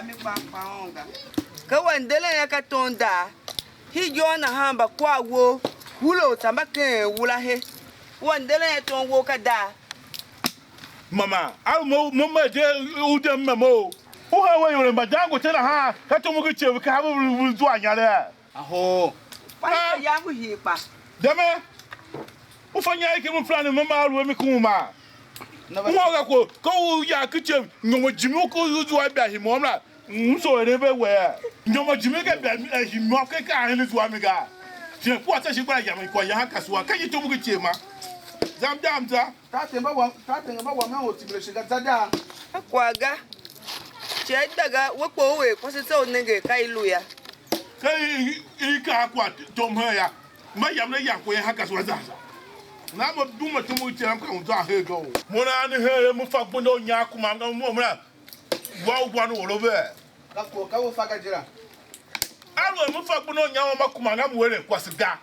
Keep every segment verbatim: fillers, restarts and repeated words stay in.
Mi kpa kpa ônga. Ka wa nderen ya ka tom daa. Hi ijôô nahan mba kwagh wou, hule u tsa mba ken wula he. Wa nderen ya tom wou ka daa. Mama, a mo mo me de u de me mo. U ha we yore mba Dangote nahan, ka tom u ki che u ka ve ve zua nyare a. Aho. Kpa ni ka yangu hii kpa. Deme. U fa nya ki mu plan mo ma lu mi kuma. Na va. Mo ga ko, ko u ya ki che nyomo jimi u ko u zua bia hi mo mla. M so ere ve we. Nyomo jimi ga bia mi, eh, hi mo ke ka hin zua mi ga. Je ku ata shi gba ya mi kwa ya ha kasua. Ka yi to mu ki che ma. Zam dam za. Tate mba wa, tate nga mba wa me o tibile shiga za da. A kwagh ga. Che a gba ga, we kpo u er kwase tsa u nenge ka i lu ya. Ka i, i, i ka a kwagh tom her ya. Mba yam ne yam ko ye ha kasua zan zan. Na mo duma tumu itiram ka un zan her ga o. Mo na ni her mu fa gbenda u nya kuma nga mo mra. Wa u gwan u oro ve. Ka ko, ka u fa ga jira. A lu mu fa gbenda u nya ma kuma nga mu eren kwase ga.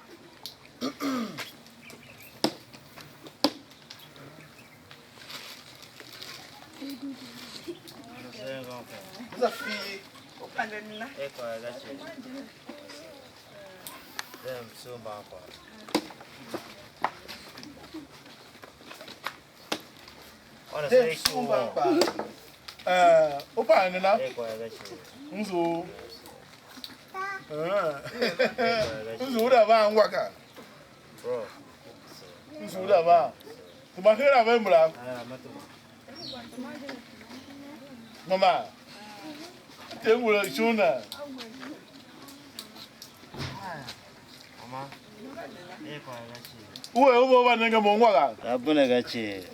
Za fi. Dem sumban kpa. Dem sumban kpa. Eh, u pa ne na? Nzu. Eh. Nzu da va ngwa ka. Nzu da va. Tuma hera ve mra. Mama. Te ngula shuna. Mama. U er u va nenge mo ngwa ga? Ka bune ga cii.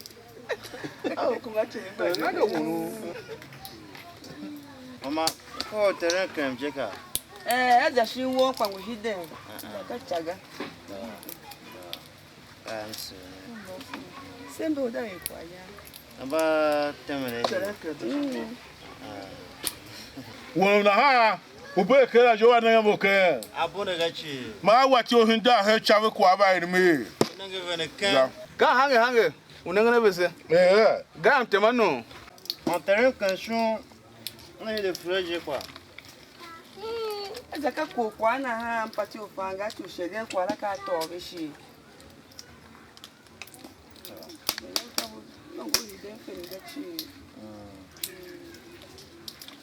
Mama, ko teren kem je ka? Eh, a za shi won kpa ngu hiden. Ka ca ga. Ah, m sugh ne. Sembe u da er kwaghyan. A mba temen a. Mm. Ah. Won u nahan u bee ker a iyol a nengen mo keng. A bunde ga cii. Ma a wa ityough hindar hen ica ve kwagh va er mi. Nenge ve ne keng. Za. Ka hange hange u nengen a vese. Eh. Ga mtema nu. Onteren ken shon. Una hide fure je kwa. Mm, a za ka kwagh kwagh nahan, mpati u fan ga, ci u shegen kwagh la ka a tôô ve shighe. Nongo u hiden ken ga cii. Mm.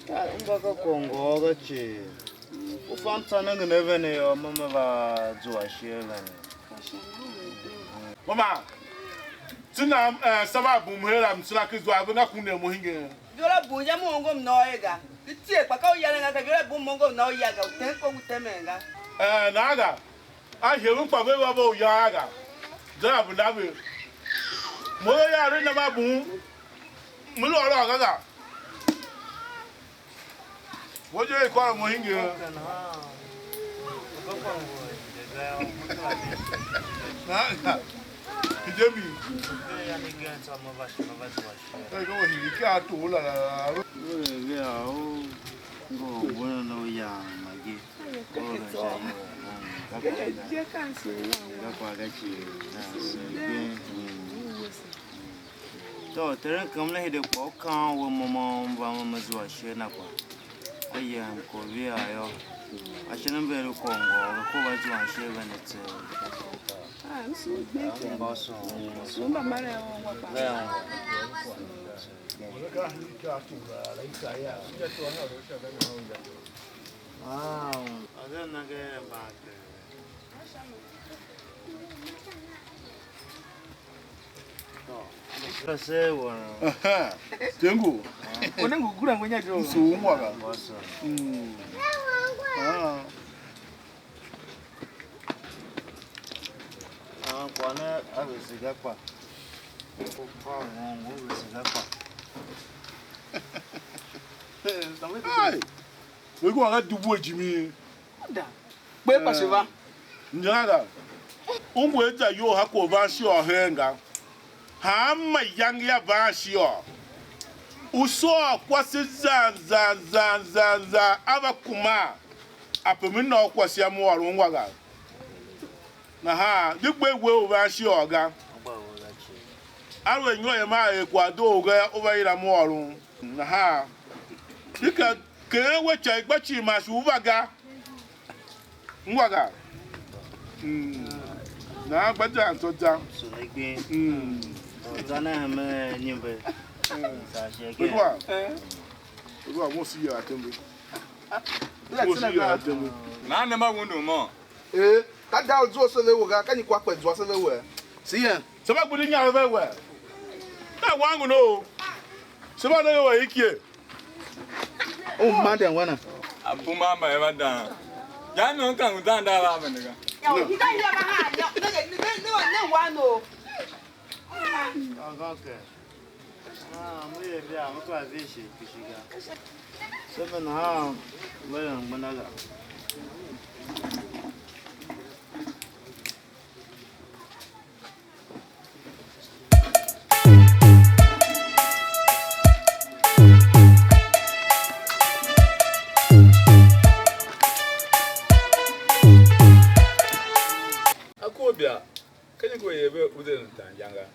Ka u mba ka kwagh ngôôr ga cii. U fa m tsa nengen a ven yô, mo me va zua ashe a ven. Mama, tsi nan, eh, sava bum her a mtsera ki zua ve na kunden mo hingen. Ivor a bun je, mo ongo mnogh ye ga. Di tie kpa ka u yaren ga, ka ivor a bun mo ongo mnogh ya ga, u ten kpo ngu temen ga. Eh, na ga. A heven kpa ve va va u yar ga. Za a venda ve. Mo ya yar ve na va bun. Mo lu ôr ga ga. Wo je i kôr mo hingir. Na, na. Ije mi. Ai, ka wa hingir ka to la la la. Ve a o ngo bona no ya magi. Ko na sha yo. Ka kwa ga ci na. To, teren kem la hide kwagh u kaan we mo, mo m va mo me zua ashe na kpa. A yem Korea yô. Ashe ne mbe lu kôr ngôôr ve, ko va zua ashe ve ne tseegh. Ah, m su gbe ke. Mba soo. Su mba mara ya ungwa kpa. Ve ungwa. Ah, a ve na ge mba ke. Aha. Tengu. Una ngu gura ngwenya jo. Su ungwa ga. Mm. Ah. Ah, kwane a vese ga kpa. Ko pa ngu vese ga kpa. Ai. We ko ga dubu a jimi. Da. Kpe kpa shi va. Nyara, u ngu a za iyol ha kwagh u van sha u hen ga. Hanma iyange ia van sha u, u sôr kwase zan zan zan zan zan, a va kuma, ape me nôô kwase a mo ôron ungwa ga. Nahan di gbe we u van sha u ga. Aluer nyôr yam a er kwagh doo ga yô, u va yila mo ôron. Nahan di ka Keghen we ica i gba cii man shi u va ga. Ngwa ga. Mm. Nahan gba zan tsô zan. Sule gbing. Mm. Zan a me nyimbe. Sa shi again. Ngwa. Ngwa mo si ya tembe. Mo si ya tembe. Na ne ma wundu mo. Eh, ka da u zua se ve we ga, ka nyi kwa kpe zua se ve we? Si yen. Se va gbidi nyar ve we. Ka wangu no. Se va ne we ikie. U manden wena. A puma mba eva dan. Ya no kan u dan da va vende ga. Yo, hita hia ba ha, yo, ne, ne, ne, ne, ne wa no. Kankan ke. Ah, mo ye via, mo kera vishi kpishi ga. Se me nahan, mo ye mgbenda ga. Akobia, ka nyi ngu er ve u de ne tan iyanga?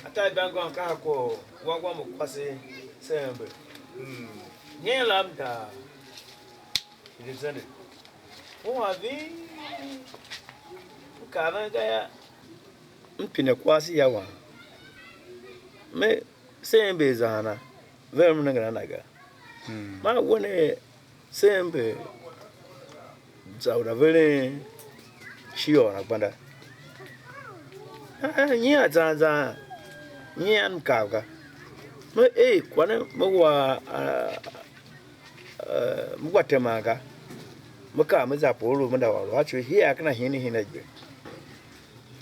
Atar Ibangon ka a kwagh u wangwa mo kwase se ember. Mm. Nyen lam daa? Ili zende. Ungwa ving, m kaa ven ga yô, m pine kwase ya wam. Me se ember za hana? Ve m nenge a na ga. Mm. Man we ne se ember za u na veren Shior na gbenda. Ah, nyi a zan zan, nyi a m kav ga. Me ei, kwagh ne me wa, ah, eh, me gba teman ga. Me kaa me za por u me nda ôr a ci u hia ken a hini hini a gbe.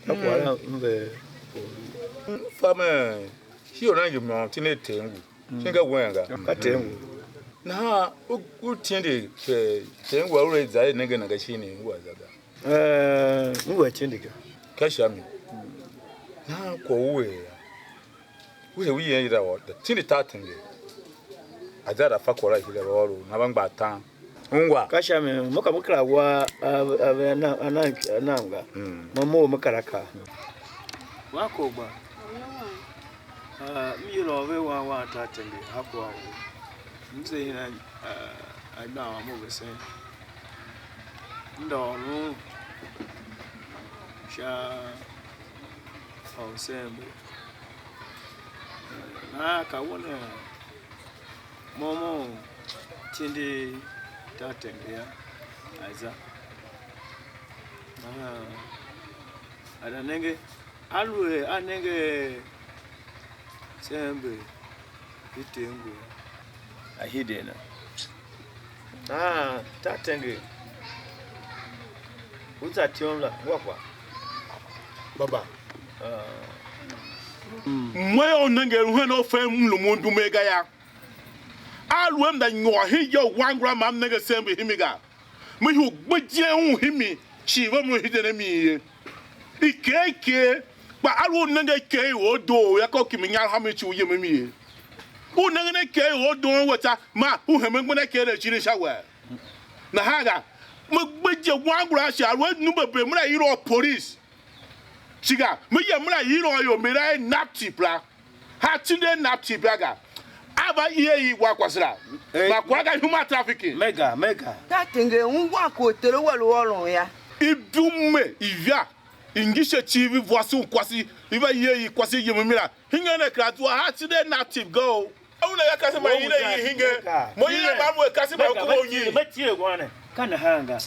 Ka kwagh la m ve. Fa me, shi u nan ngi môm tine Ter ngu. Shin ka wen ga. Ka Ter ngu. Nahan u, u tindi pe Ter ngu a u za er nenge nan ga shin ngu a za ga. Eh, ngu a tindi ga. Ka sha mi. Nahan kwagh u er ya. Wise u yen yila wô, tindi tar tenge. A za da fa kwagh la hira ôr u na va mgba tan. Ungwa. Ka sha mi, mo ka mo kera wa a, a ve a nam, a nam, a nam ga. Mm. Mo mough me kera kaa. Wa ko gba. Ah, m yila u ve wan wan tar tenge, a kwagh u. M ze hina, ah, a gban wa mo vesen. M dôghôron sha u sembe. Nahan ka un er mo mo tindi tar tenge yô, a za. Nahan a za nenge, aluer a nenge er se ember i Ter ngu yô, a hide a na. Nahan tar tenge, u za ityom la, ngwa kwagh. Baba. Ah. Mo yô, u nenge u hen u fe mlumun dum ga yô. A lu a m da nyôr hen ya u wangura ma m nenge se mbe himi ga. Me hur gbe je un himi, cii ve mo hiden a mi ye. Ikev ikev, kpa a lu u nenge ikev i or doo yô, ka u kimi nyar ha mi cii u yem a mi ye. U nengen ikev i or doon we tsô, ma u hemen gbenda ikev ne jirin sha wee. Nahan ga, me gbe je wangura shi a lu a numbe be, me la yila u police. Shiga, me yem me la yila u ior, me la er naptip la. Ha tinde naptip la ga. A va ye i wa kwase la. Eh, ma kwagh ga human trafficking. Mega, mega. Ka tenge ungwa ko tere wa lu ôron ya. I dum me, i via, i ngi she cii vi vôson kwase, i va ye i kwase yem mi la. Hingen ne kera zua ha tinde naptip ga o. Una ya kase ma yile i hinge. Mo yile ma mu kase ma ku mo nyi. Me tile wan ne. Ka nahan ga.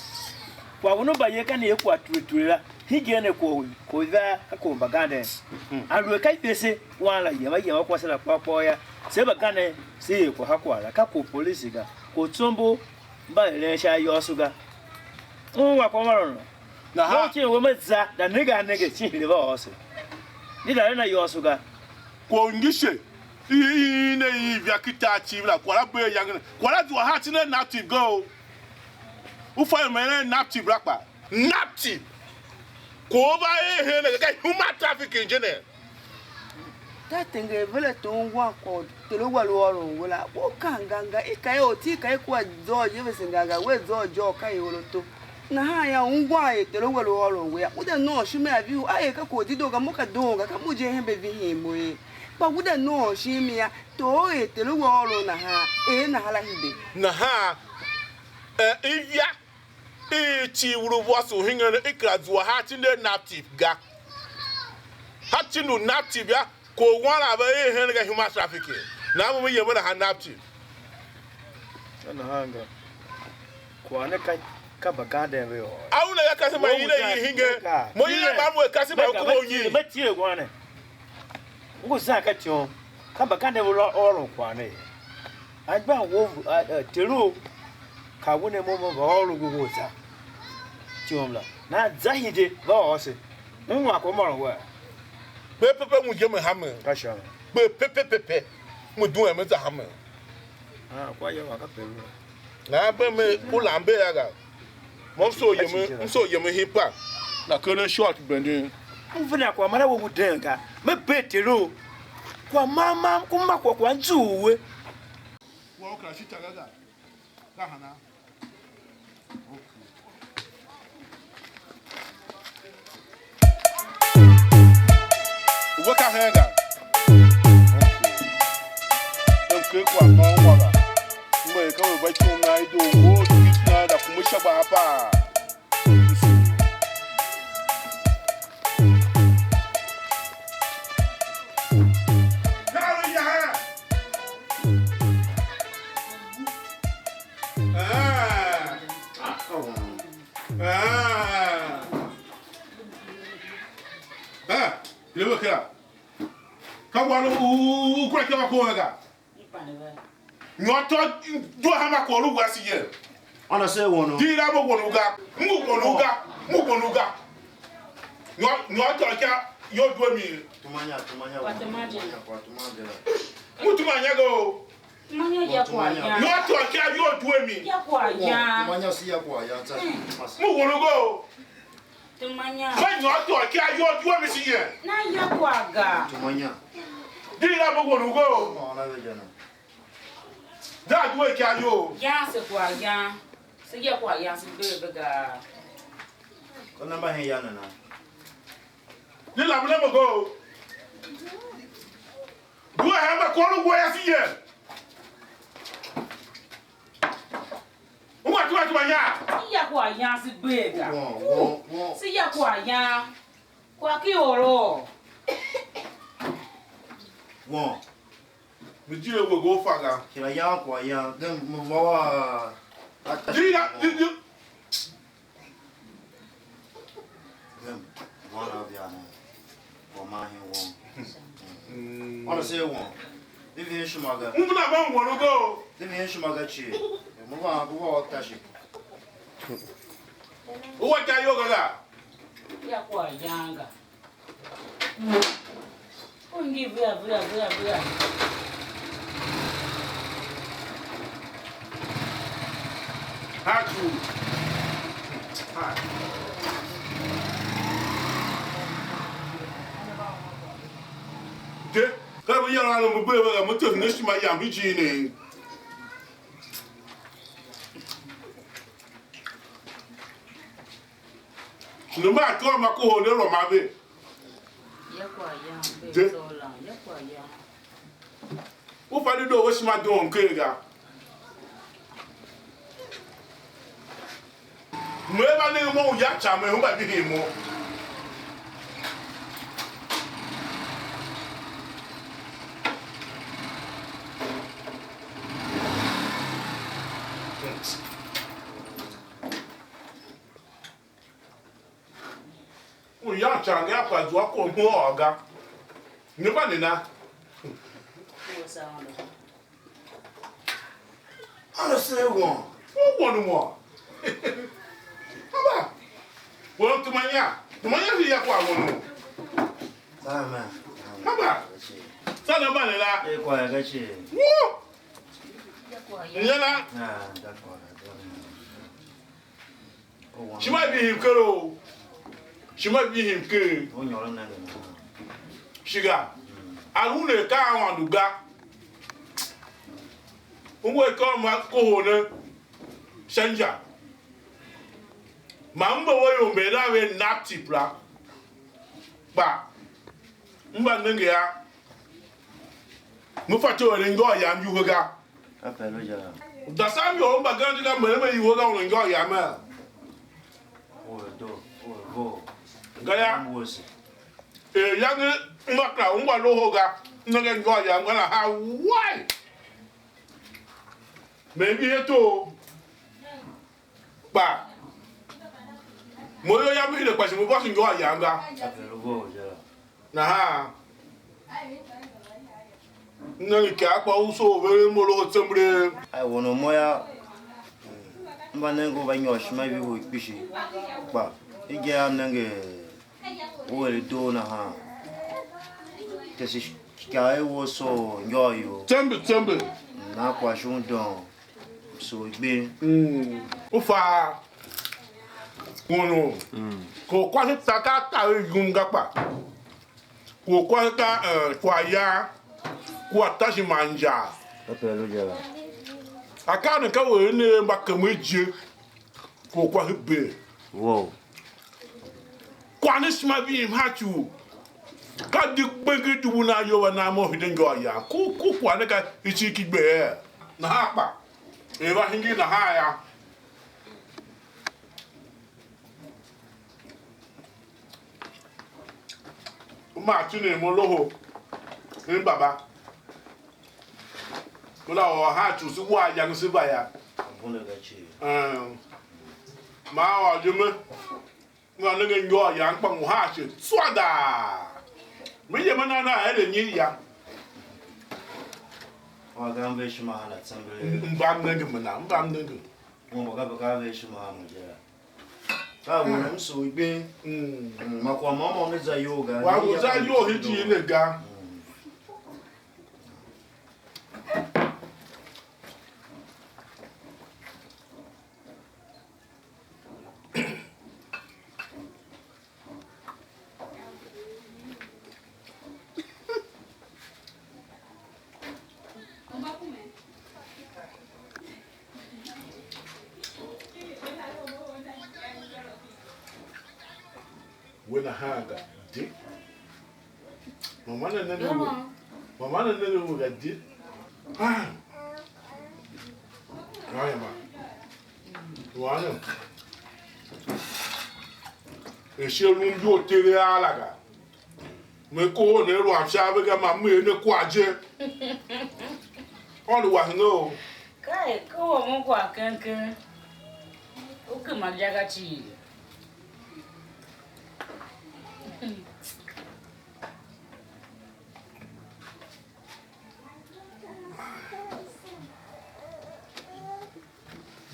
Kwagh u ne mba ye ka ne ye kwagh tule tule la. Hingen ne ko ko va ka ko mbaganden. A lu ka ifese wan la yem a yem a kwase la kpôr kpôr ya. Se mbaganden se ye kwagh ha kwagh la. Ka ko polisi ga. Ko tsombo mba eren sha ayôôso ga. Un wa kwagh ôron. Nahan. Mo chin we me za, da nenge a nenge, chin hire va ôso. Ni da eren ayôôso ga. Kwagh u ngi she, i, i, i ne i via ki tar cii la, kwagh la bee iyange ne. Kwagh la zua ha tine naptip ga o. U fa ior me eren naptip la kpa. Naptip. Kwagh u va er hen ne, ka human trafficking je ne. Tatenge vele to ungwan kwagh u tere wa lu ôron we la, we u kan ga nga, i ka i oti, i ka i kua zôô je vese nga ga, we zôô je u ka i or ato. Nahan yô, ungwan er tere wa lu ôron we yô, u de nôô ishima a vihu, a er ka kwagh u dedoo ga, mo ka doon ga, ka mo je hembe vihin mo ye. Kpa we de nôô shin mi yô, tor er Ter u we ôron nahan, er nahan la hide. Nahan, eh, ivia i cii u lu vôso u hingen ne, i kera zua ha tindi a naptip ga. Ha tindi u naptip yô, kwagh u wan a ve er hen ga human trafficking. Nahan mo me yem a nahan naptip. Ka nahan ga. Kwagh ne ka, ka mbaganden ve ôr. A una ya kase ma yile i hinge. Mo yile ma mo kase ma ku mo nyi. Me tile wan ne. U ngu zan ka ityom, ka mbakande ve lu ôron kwagh ne ye. Anmgbian wou, a, a, Ter u, ka u ne mo, mo va ôr u ngu u za ityom la. Nahan za hide, va ôr se. Ungwan kwagh u môron wea? Kpe pepe ngu je me ha me. Ka sha. Kpe pepe pepe. Ngu duen me za ha me. Ah, kwa ya wa ka pe lu. Na be me u lambe ya ga. Mo m soo yem, m soo yem hii kpa. Na keren short benden. M venda kwagh man a we ngu den ga. Me bee Ter u. Kwagh mam mam ku ma kwagh kwagh nzughul we. Wa u kera shi ta ga ga. Ka hana? Okay. U ve ka hen ga? Okay. Em ker kwagh môm wa ga. M er ka ve va ityom na i doo ngur, kit na da kuma sha gba ha paa. Gari ya ha. Ah. Ah. Ah, le ve kera. Ka wan u, u, u kura ikyav a kohol ga. Nyôr tôô due hanma kwagh lu wase yen. Ana se won u. Di la mo won u ga. Mu won u ga. Mu won u ga. Nyôr, nyôr tôô ikyav iyol due mi. Tumanya, tumanya. Kwa tumanya. Kwa tumanya. Mu tumanya go. Tumanya ya kwagh yan. Nyôr tôô ikyav iyol due mi. Ya kwagh yan. Tumanya si ya kwagh yan tsa. Mu won u go. Tumanya. Me nyôr tôô ikyav iyol due mi si yen. Na ya kwagh ga. Tumanya. Di la mo won u go. Ma ona ve je na. Da due ikyav iyol. Yan se kwagh yan. Se ya kwagh yan se gbe ve ga. Ko namba hen ya nana. Di la mo go. Due hanma kwagh lu wea si yen. Ungwa tuma tuma nya. Si ya kwagh yan se gbe ga. Won, won, won. Si ya kwagh yan. Kwagh ki oro. Won. Mi jile we go fa ga. Kila yan kwagh yan. Dem mo va wa. Jila, jila. Vem, wan a via ne, kwagh man hen won. Mm. Wan a se won. Vivi hen ishima ga. Mbu na van won u go. Vivi hen ishima ga cii. Mo va, mo va wa tashi. U wa ta yo ga ga. Ya kwagh yanga. U ngi vea, vea, vea, vea. Hatu. Ha. De, ka ve yar a mo gbe ve ga mo te ne shima yam ijir ne. Shi ne mba a tôô ma kohol ne lôôm a ve. Ya kwagh yan, de. Tôô lan, ya kwagh yan. U fa dedoo ve shima doon ker ga. Me va nenge mo u ya ca me, u mba vihin mo. U yan icange a kpa zua kom u ôr ga. Ne mba ne na? Ana se won. U won mo. Aba. Won tumanya. Tumanya vi ya kwa won mo. Amen. Aba. Sa na mba ne la. E kwa ya ga chi. Wo. Nya la. Ah, da kwa. Ishima i vihi mker o, ishima i vihi mker. Shiga, a lu ne ka a Aôndo ga. U ngu a ikôr ma kohol ne sha inja. Man m mba we ior mber a ve naptip la, kpa m mba nenge a Me fatyô u eren injô yam iwuhe ga. Kape lu je la. Dasam ior mbagenev di ga, meren me iwuhe ga, u eren injô yam a. U er doo, u er vough. Gayô, m wuese. Er iyange m va kera ungwa loho ga, m nenge injô yam ga nahan wai. Me vihi ato. Kpa mo iyol yam i hide, kpa shi mo vôso injô yam ga. Kape lu vough je la. Nahan m nenge ikaar kpa u soo ve mo loho tsembre. A won u mo yô, m va nenge u va nyôr ishima i vihi u kpishi, kpa ijen yam nenge u er doo nahan. Tese ikaar i wou soo injô you. Tsembe, tsembe. Na kwagh shon doo. Sugh gbing. Mm. U fa un u. Mm. Ko kwase ta ka ta yum ga kpa. Ko kwase ta, eh, kwagh ya kua tashi man injaa. Kape lu je la. Akaa ne ka u er ne mba kemen je. Ko kwase bee. Wow. Kwagh ne ishima vim ha ci u ka di gbenger dubu nan iyol va nan mo hide ngô ya. Ku, ku kwagh ne ka icigh ki gbe er. Nahan kpa, er va hingir nahan ya. U maa tinen mo loho, hen baba. Mo la ôr han ci u se wa ayange se va ya. Bunde ga cii. Ehm. Maa ôr je me. Ngô nenge injô yam kpa ngu haa ashe tswa daa. Me yem a nan a eren nyi ya? Organ ve ishima hana tsembelee. M-, mba m nenge me na, mba m nenge. Mo mba ka ve ka ve ishima hana je la. Ka we ne m sugh igben. Mm. Mm, ma kwagh môm môm ne za iyol ga. Wa ne u ya za ka iyol hiti ne ga. Mm. We nahan ga di. Mama na nenge we. Mama na nenge we ga di. Ah. Haya ma. Wane. Eshe lu ndio tere a la ga. Me kohol ne ruam sha ave ga, ma m er ne kwagh je. Aôndo wase ne o. Kai, kohol mo kwagh keng keng. U gema ja ga cii.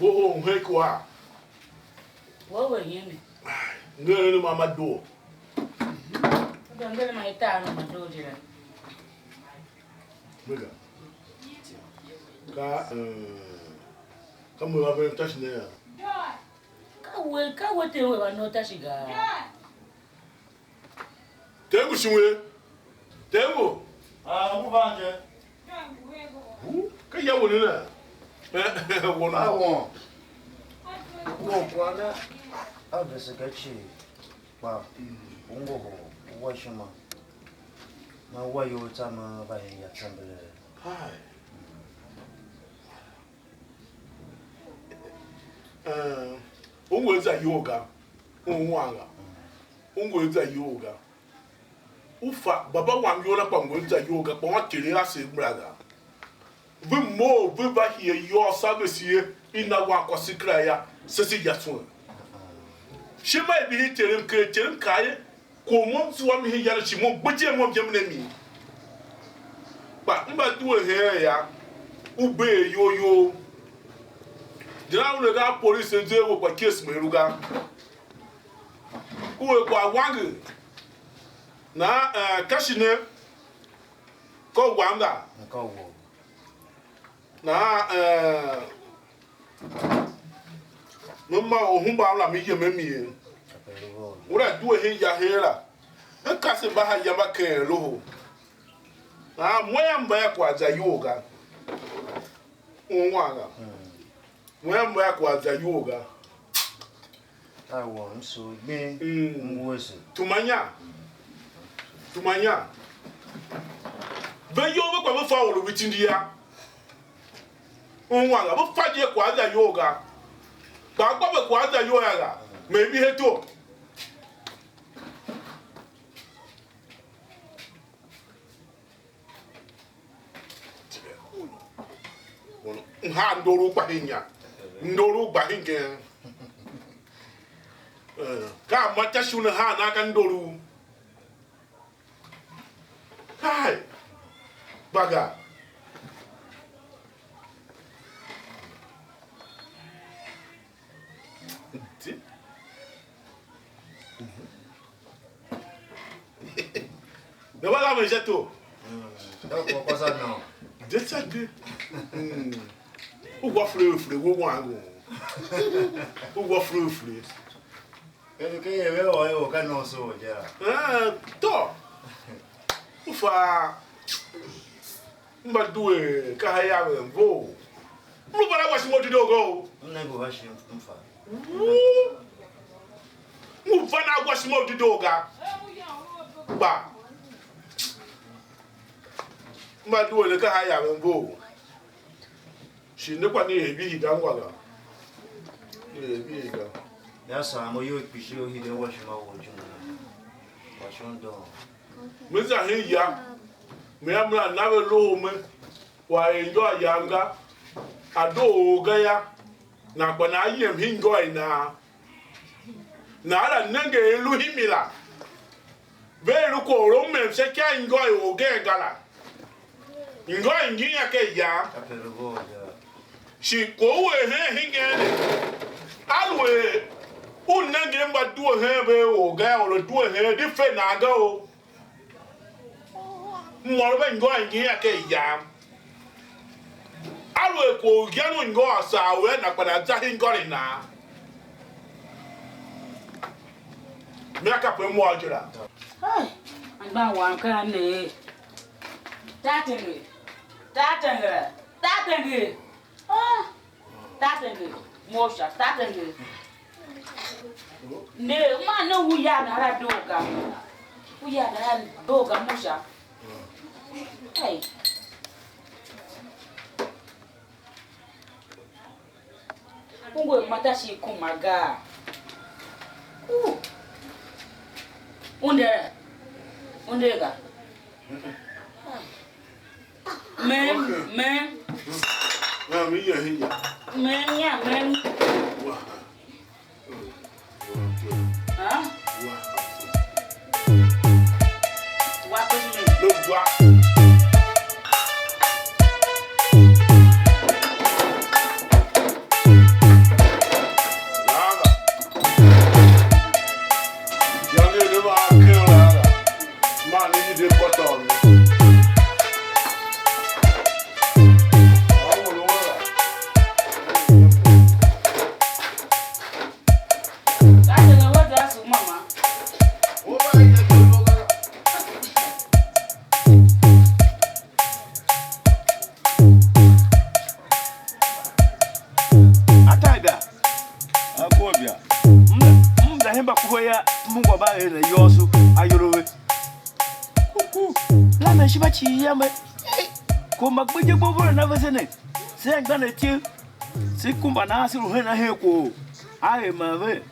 Boho u hen ikua. Wo we yeme. Ngeren ma ma doo. Ngeren ma i tar ma doo je la. Mega. Ka, eh, ka mo va ven tashi ne ya. Ka we, ka we te we va no tashi ga. Tem ngu shi we. Tem ngu. Ah, ngu van je. Hu, ka ya wene ne? Wona. Ah, won. Won kwana. A vese ka cii. Kpa u ngohol, u wa ishima. Ma wa iyol tsa ma va hen ya tsembelee. Hai. Eh, u ngu a za iyol ga, u wan ga. U ngu a za iyol ga. U fa, baba wam iyol la kpa ngu a za iyol ga, kpa wan tile a se mra ga. Ve mough, ve va hia iyôôso a vese ye, i na wan kwase kera ya, se se ya tswen. Ishima i vihi terem ker, terem kaa ye, Kwagh mo m zua mi hen ya ne shi mo gbe je mo m yem ne mi. Kpa m mba due heen ya, u bee iyol you. Dina u ne ga a polisi ze we kpa case me lu ga. U er kwagh wanger. Nahan, eh, ka shi ne, ka u wam ga. Ka u wou. Nahan, eh, me ma u hemban la me yem a mi ye. Una due hen ya her la. Me kase mba ha yamba ken loho. Nahan mo yam mba ya kwagh za iyol ga. Ungwan ga. Mo yam mba ya kwagh za iyol ga. A won m sugh gbing, mm, m wuese. Tuma inya. Tuma inya. Ve iyol ve kpa ve fa or u ve tindi ya. Ungwan ga, ve fa je kwagh za iyol ga. Kpa akpa ve kwagh za iyol ya ga, me vihe to. Mha ndor u kpa hinya, ndor u gba hingen. Eh, ka a ma ta shon a haa nan ka ndor u. Hai, gbaga. Ne va la me sha to. Mm. Da ko ko sa no. De sa de. Mm. U wa fure fure wo wangu. U wa fure fure. Ke ke ye ve o e o ka no so ja. Eh, to. U fa. M va due ka ha yaven vough. M lu van a washima u dedoo ga o. M ne ngu va shi m fa. Wuu! M lu van a washima u dedoo ga. Kpa m va due ne ka ha yaven vough. Shi ne kpa ne er vihi ga ngwa ga. Ne er vihi ga. Ya saa mo iyol kpishi u hide washima u jun. Washon don. Me za hen ya, me amla na ve loho me, kwagh er injô yam ga, a doo or ga yô, nan kpa nan yem hen injô i nan. Nan la nenge er lu himi la, vea lu kwagh u lu mem sha ikav i injô i orgen ga la. Injô i ngin ya ken yam. Shi kwagh u er hen hingen ne, aluer u nenge mba due hen ve or ga, or a due hen, di fe nan ga o. M ôr ve ngô anyiin a ken yam. Aluer kwagh u yan u ngô a saa u a na kpa nan za hen ngôr i nan. Mea kape m ôr je la. Hey, anmgbian wam ka a ne er, Tatenger, Tatenger, Tatenger. Ah, Tatenger, mo sha, Tatenger. Ne, ma ne u ya na ra doo ga. U ya na ra doo ga mo sha. Hey. U ngu a ma ta shi kuma ga. Uh. Unde, unde ga. Mem, okay. Mem. Na mi ya hiya. Mem ya, mem. Wa. Ha? Wa. Wa ko mem. Lo wa. Lala. Yange ne va ken lala. Man ne de kôtôô ne. Ataida, akobia, m m za hemba kuhe ya, m ungwa ba er na yôôso ayolough ve. Ku, ku, la me ishima cii yam, eh, ko mba gbe je gbo veren a vese ne, se anmgbianev tyev, se kumba nahan se lu hen a hen kwagh, a er man ve,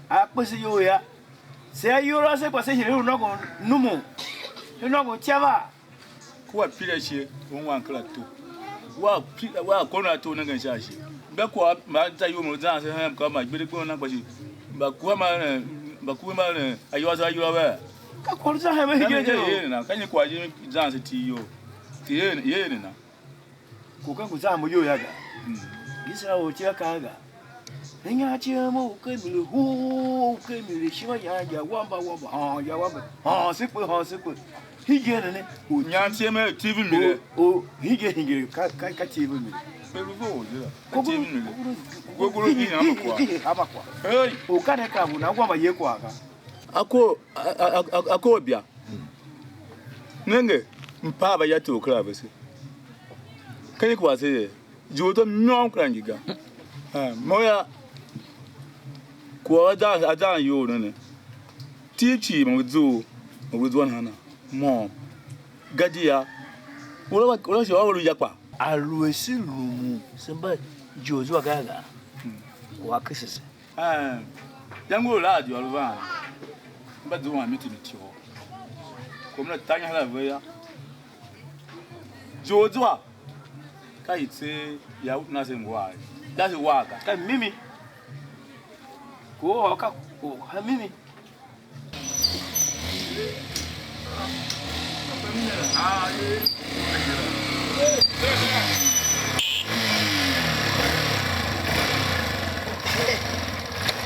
a kpe se iyol yô, se ayol ase kpa se hire u nôngon numun, u nôngon ityavaa. Kua pir ashe, ungwan kera to. Wa pi-, wa kônough a tou nengen sha ashe. Mba kwagh ma za ior mo zan se hen mkaanem ma gbede gbon nan kpa shi. Mba kuha ma eren, mba kuha ma eren, ayol a za ayol a ve. Ka kwagh u zan hemen hegen je ye, ye ne na, ka nyi kwagh je zan se ti iyol? Ti ye, ye ne na. Ko ka ngu zan mo iyol ya ga. Mm. Iserael ortya kaa ga. Inya ciem u ken mi lu huu, u ken mi lu ishima yan ya wamba wamba, hôôn ya wamba, hôôn se kpe, hôôn se kpe. Hingen ne ne, u Nyan ciem er TV mi le. O, o, hingen, hingen, ka, ka, ka TV mi le. Pe lu vo u yila. Ka TV mi le. Gogoro di ama kwa. Ama kwa. Hey. U ka ne ka u na wamba ye kwa ga. Ako, a, a, a, a, ako bia. Nenge, mpaa va ya tor kera vese. Ken kwase ye. Ior to môm kera ngi ga. Eh, mo ya, kwagh a zan, a zan iyol ne ne. Tiv cii mo ve zough, mo ve zua nahan a môm. Gadia Ura, ura shi ôr u ya kpa? A lu a se lumun se mba Joshua gaa gaa, u a kese se. Eh, yangu u la a diôr van, mba zuan mi tindi tyough. Kom la ta inyaha la ve ya. Joshua, ka i tse ya u na se ngwa, da se wa ga. Ka mimi. Ko u ôr ka u ha mimi.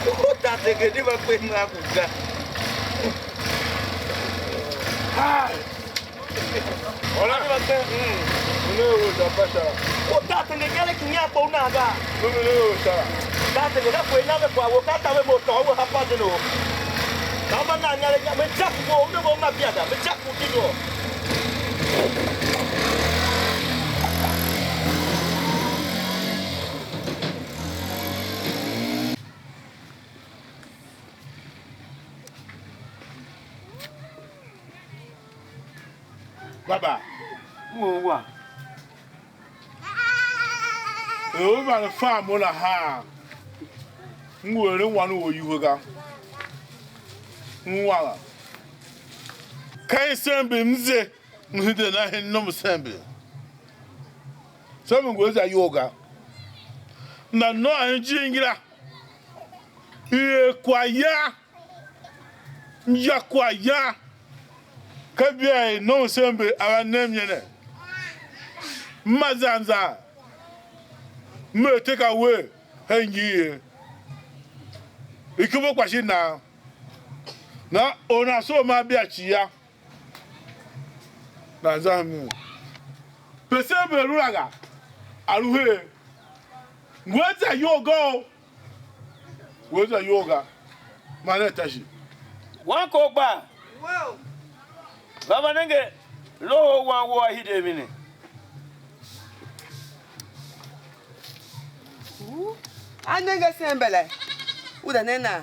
U tatenge di va kpe ma ku ga. Ora ni va kpe. Mm. Una u da pasha. U tatenge inyaregh ki nyian kpa u nan ga? Numi ne u sha. Tatenge ka kwe na ve kwagh wo, ka ta ve mo tôô we ha pa je no. Ka mba nan inyaregh, me ja ku wo, u ne mo ma bia ga, me ja ku ti do. Baba. Mo wa. Er u vande fa mo nahan, m ngu eren wan u ayuhe ga. M wa la. Ka i sembe m ze, m hide nan hen nom u sembe. Sembe ngu a za iyol ga. Na nôô hen ijir ngila, i er kwaghyan, m ya kwaghyan, ka bia i nom u sembe a va nem ye ne. M ma zan zan, m er tek a we hen ngi ye. Ikumbe kpa shin nan, na or nan soo ma bia ciya. Nan za hemu. Pe se mbe lu la ga, a lu her. Ngu a za iyol ga o. Ngu a za iyol ga. Man a tashi. Wan ko gba. Va va nenge, loho u wan wou a hide a mi ne. A nenge sembele. U da ne na.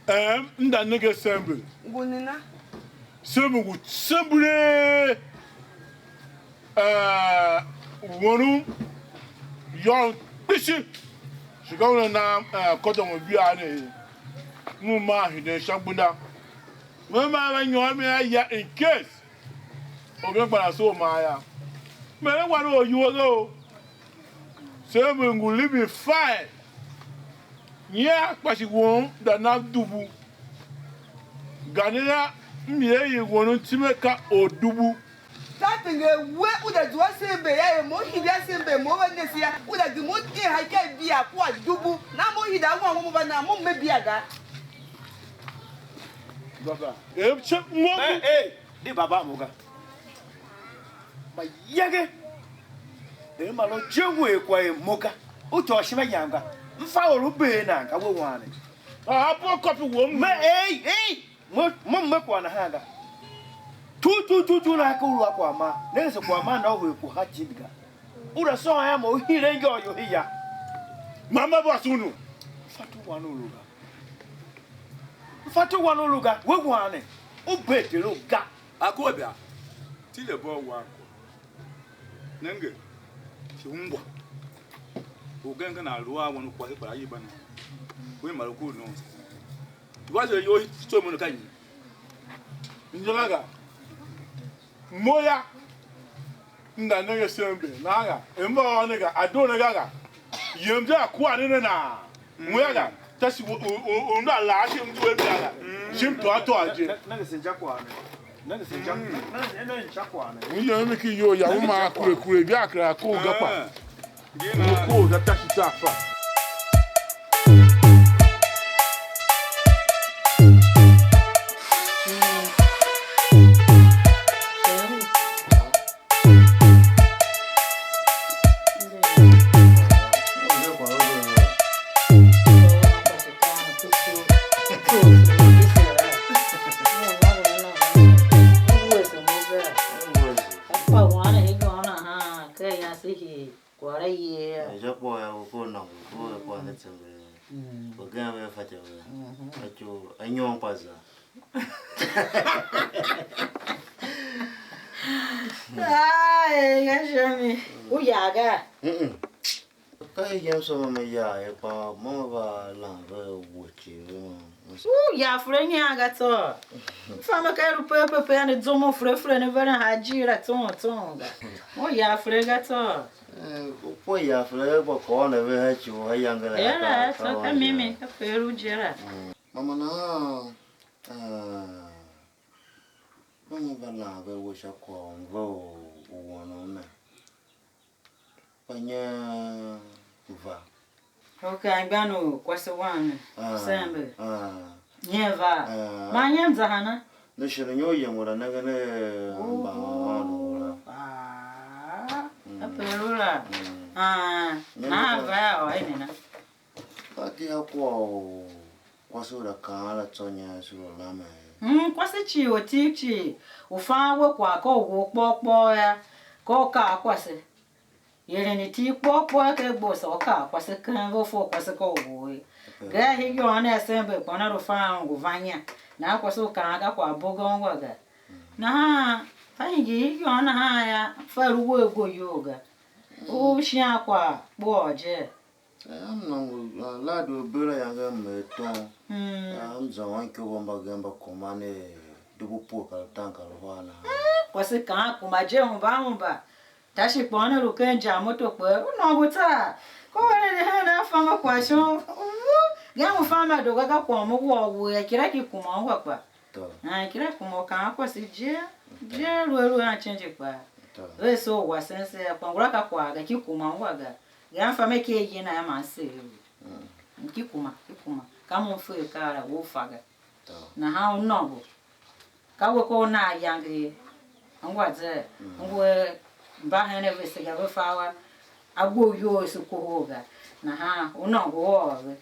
Em, m da nenge sembe. Ngu nena? Sembe ngu sembelee. Eh, wonum yôôn kpishi. Shi ka una nam, eh, kôdomo bia ne ye. M maa hiden sha gbenda. Me maa va nyôr mi a ya in case orgen gba na soo maa ya. Me ne wan u oryu age o. Sembe ngu living fine. Nyian kpa shi won da na dubu. Ganera m ye i won mtime ka ordubu. Tatenge we u da zua sembe ya er mo hide a sembe mo va ne se ya, u da gema u tee ha ika i bia kua dubu, na mo hide a wan mo va na mo me bia ga. Baba. Em che mo. Hey, hey, di baba mo ga. Mayange, er ma lu je ngu er kwagh er mo ga. U tôô ishima yam ga. M fa or u bee nan ga, we wan ne. A po kôpi wou m. Me, ei, ei, mo, mo me kwagh nahan ga. Tu, tu, tu, tu, na ka u lu a kwagh ma. Nenge se kwagh ma na u hur ku ha jimbi ga. U da sôn a mo u hire ngô you hia. Mama va sunu. Fa tu wan u lu ga. Fa tu wan u lu ga. We wan ne. U bee ter u ga. Akoa bia, tile bô wan kwagh. Nenge, shi ungwa. Ugen ka nan lu a wan u kwagh kpa a yiba ne. We mar u ku u nongo. Wa se iyol i tsomo ne ka nyi? Injila ga. Mo ya. M da nenge sembe, nahan ga, er m va ôr ne ga, a doo ne ga ga. Yem je a kua ne ne naa? Mo ya ga, ta shi u, u, u, u nda laa shi m due mi la ga. Shi m tôô tôô je. Nenge se inja kwagh ne. Nenge se inja, nenge, nenge inja kwagh ne. U yem mi ki iyol ya, u ma kure kure, bia kera ko ga kpa. U ko ga ta shi ta fa. Sha kwagh ya u ko nôngo, ko er kwagh ne tsember. Orgen ve fatyô ve. A coo, a nyom kpa za. Ai, Temi, u ya ga? Mm-mm. Ka i yem so ma me ya ye, kpa mo me va lan ve we cii ve ma. U ya fure nyian ga tsô. Fa me ka i lu pepe pe ne zum u fure fure ne veren ha jir la tsung tsung ga. U ya fure ga tsô. Eh, u kpo ya fure kpa kôôn a ve ha ci u ha yange la. Era ka, ka tsô ka wan mimi ya. Ka pe lu je la. Mm. Mama nahan, ah, mo me va lan ve we sha kwagh u mve u, u wan u ne. Kpa nyi va? Ok, anmgbian u kwase wam ne, ah, sembe. Ah. Nyi va? Ah. Man nyi za hana? Ne shon u nyi u yem u la nengen ne mba Aôndo u la. Ah, mm, a pe lu la. Mm. Ah, nyi na va a ôr a ine na. Ka di a kwagh u kwase u la kaan la tsô nyi a sule u lamen ye? Mm, kwase cii u tiv cii, u fan we kwagh ka u wou kpôr kpôr yô, ka u kaa kwase. Ieren iti kpôr kpôr ken gbosa, u kaa kwase keng, ve u fe u kwase ka u wou ye. Gaa hii yôôn ne asembe kpa una lu fan un ngu van inya, nahan kwase u kaan ka kwagh bogo ungwa ga. Nahan ka hingir hii yôôn nahan yô, fa lu uwegh go iyol ga. U shian kwagh kpughôr je. Eh, m nôngo, ah, ladi u bera yange m er tom. Mm. Ah, m za wan ikyovo mbagenev mba kuma ne dubu pue kar utaan kar uhar nahan. Kwase kaan kuma je, hemba hemba. Tashi kpaa ne lu ken injar moto kpee, u nôngo tsaa. Ka u eren ne hen a fama kwagh shon. Wu, gem u fama doo ga, ka kwagh u wua u ya kira ki kuma ungwa kpa. Tô. Ah, kira kuma u kaan kwase je, je lu a lu a change kpaa. Tô. Ve so u wasen se a kpa ngula ka kwagh ga ki kuma ungwa ga. Gem fama ki a yen a man se. Mm. Ki kuma, ki kuma. Ka mo m fe akaa la, we u fa ga. Tô. Nahan u nôngo. Ka we ka u nan ayange ye. Ungwa ze, mm, ngu a mba hen a vese ga ve fa wa, a gbe u iyol se kohol ga. Nahan u nôngo u ôr ve.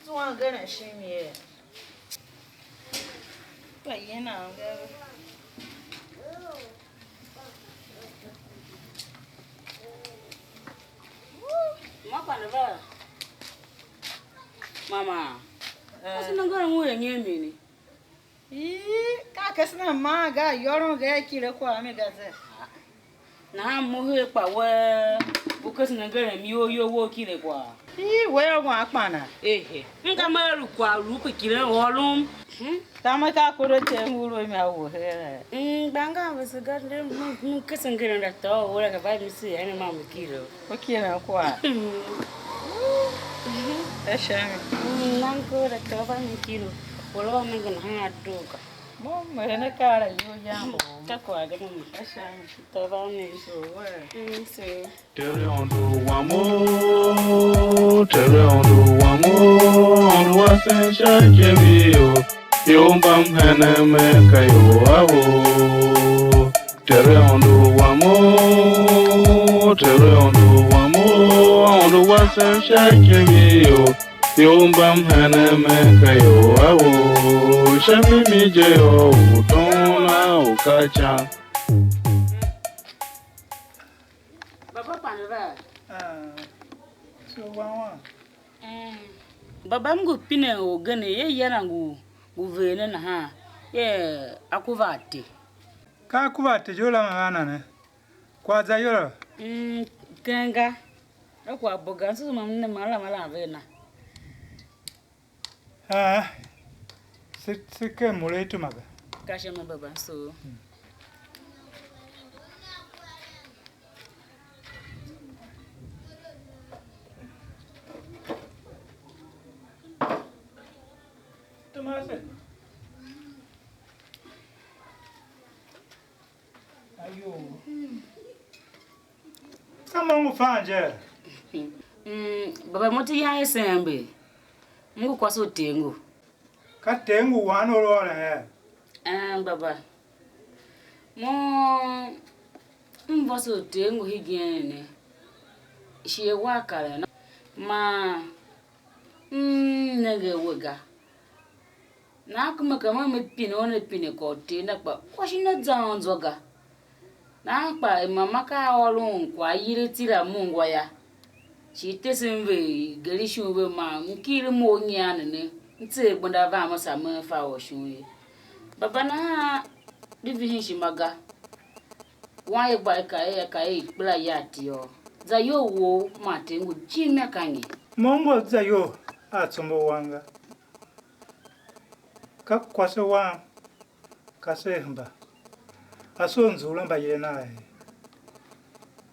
Zuan geren shim ye. Kpa yen a ngere. Ma pande va. Mama. Eh. Kasi na ngere mu ye nye mini. Ii, ka kesen a maan ga, yôron ga, a kile kwagh a mi ga ze. Nahan mo her kpa wee, u kesen ngeren iyol you wou kile kwagh. Ii, wea wan kpana. Ehe. M ka me lu kwagh lu pe kilen ôron. Mhm. Tam ka akondo tem ngu lu mi a u her. Mm, gba nga vese ga, de m, m kesen ngeren da tôô u la ka va mi se ene ma me kile. Ko kilen kwagh. Mm. E sha mi. Mm, nan ko da tôô va mi kile. Ko lo me ngena ha do ga. Mo m eren akaa la iyol yam u mo. Ka kwagh ga mama. Ka sha mi. Tôô va mi. So wee. Mm, so. Tere Aôndo wam o, Tere Aôndo wam o, Aôndo wasen sha ikev you, ior mbam henen me ka ior a ou. Tere Aôndo wam o, Tere Aôndo wam o, Aôndo wasen sha ikev you, ior mbam henen me ka ior a ou. Sha mimi je yô, u tom a u ka ican. Baba pande va? Ah, so wan wan. Mm. Baba, m ngu pinen orgen, ye ya na ngu, ngu ver ne nahan, ye a ku va te. Ka a ku va te je u la ma va na ne? Kwagh za iyol a? Mm, keng ga. A kwagh bo ga, m susu ma m ne ma la ma la ve na. Aa, se, se ken mure i tuma ga. Ka sha mi baba, so. Tuma se. Ayo. Ka mo ngu fan je? Mm, baba, mo ti yan isen mbe. M ngu kwase u Ter ngu. Ka Ter ngu wan u lu ôron ye? Een, baba. Mo M vôso u Ter ngu hegen ne, shighe wea karen a, man m nenge a we ga. Nahan kuma ka man me pine un a pine kwagh u Ter na, kpa kwagh shin a za un zwa ga. Nahan kpa er mama ka a ôron kwagh ayile tira mo ngwa yô, shi i tesen ve i geri ishima ve, man m kighir a mo u nyian ne ne, m tser gbenda van me sa me fa or shon ye. Baba nahan di vihin ishima ga. Wan ye gba i ka er, a ka er ikpela ya ati yô, zayol wou man Ter ngu jim a ka nyi? Mo m ngu a zayol a tsombor wam ga. Ka kwase wam, ka se hemba. A soo nzughul a mbayev nav er,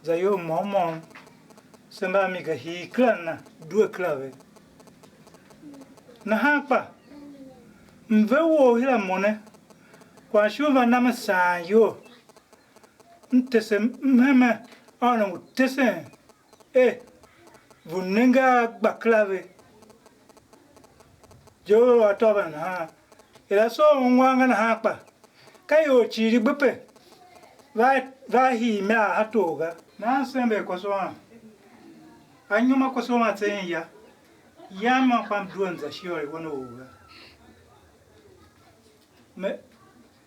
zayol môm môm, se mba a mi ga hii kera nana due kera ve. Nahan kpa, m ve wou her a mo ne, kwagh shi u va na me saan iyol, m tese m hemen a una ngu tesen er, vu nenge a gba kera ve. Je u atô venda nahan, er a soo ungwan ga nahan kpa, ka ior cii i gbe pe, va, va hii me ar a tor ga. Nahan sember kwase wam, anyom a kwase wam a tsen ya, yam man kpa m due m za shighe u wan u or ga. Me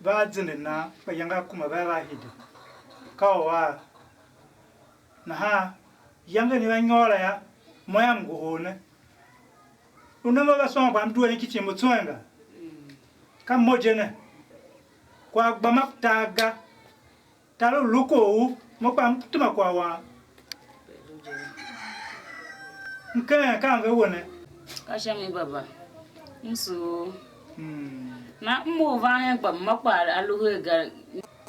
va a zende nan, kpa iyange a kuma vea va hide. Ka u a nahan, iyange ne va nyôr la yô, mo yam ngohol ne. U ne ve va sôn kpa m due ne kicin mo tswen ga. Ka mo je ne. Kwagh gba ma tar ga. Tar u lu kwagh u, mo kpa m tema kwagh wam. M keghen ka m ve we ne. Ka sha mi, baba. M sugh. Mm. Na m u van hen, kpa mama kpa a lu her ga.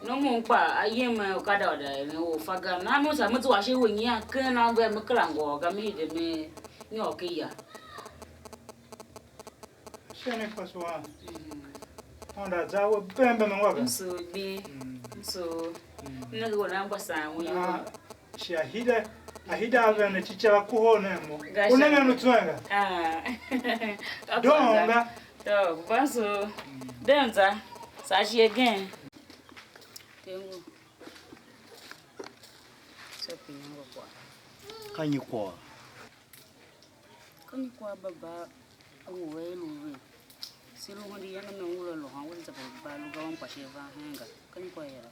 Nom u kpa a yem a okada u da eren u fa ga. Na mo sa me zua ashe we nyian ken a ve, me kera ngôôr ga, me hide me nyôr ken ya. Sha mi kwase wam. Honda za we bem bem ngwa ga. M sugh di. Mm. M sugh. Mm. M nenge we nan gba saan u yô. Na shi ahide, ahide a ven ne cica va kohol nen mo. U nenge nu tswen ga. Ah. Doo ga. To, gba so. Dem za. Sa shi again. Tengu. Sa pinyango kwa. Ka nyi kwagh? Ka nyi kwagh baba a ngu er lu ve? Se lu hende iyange mi ungwa lôhôn, we za baba lu ga, wan kpa shi van hen ga. Ka nyi kwagh yila?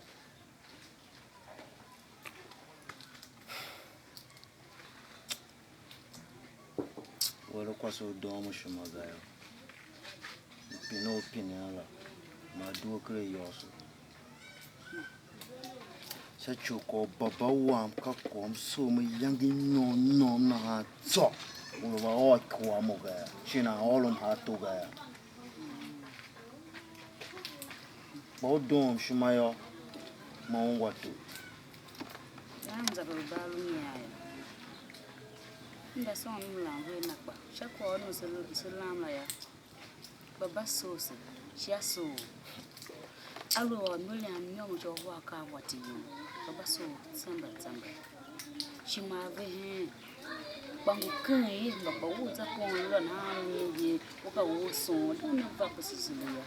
We lu kwase u doom u ishima ga yô. M pine u pinen la, ma due ken ayôôso. Sha ci u kwagh u baba wam ka kwagh m soo me iyange i nom nom nahan tsô, or u va ôr ikyua mo ga yô, shin a ôrom ha ato ga yô. Kpa u doom ishima yô, ma ungwa tor. Yam za ve u bar lu nyian yô. M mba sôn m lam ve a na kpa, sha kwagh u se, se lam la yô, baba soo se, shi a soo. Aluer u a mile a mnyôôm sha uhar ka a wa ti yum, kpa mba soo tsember tsember. Shi ma a ve heen, kpa ngu ken ye, mba kpa u za kon la nahan u nenge, u ka u u soon, da ne va pese zile yô.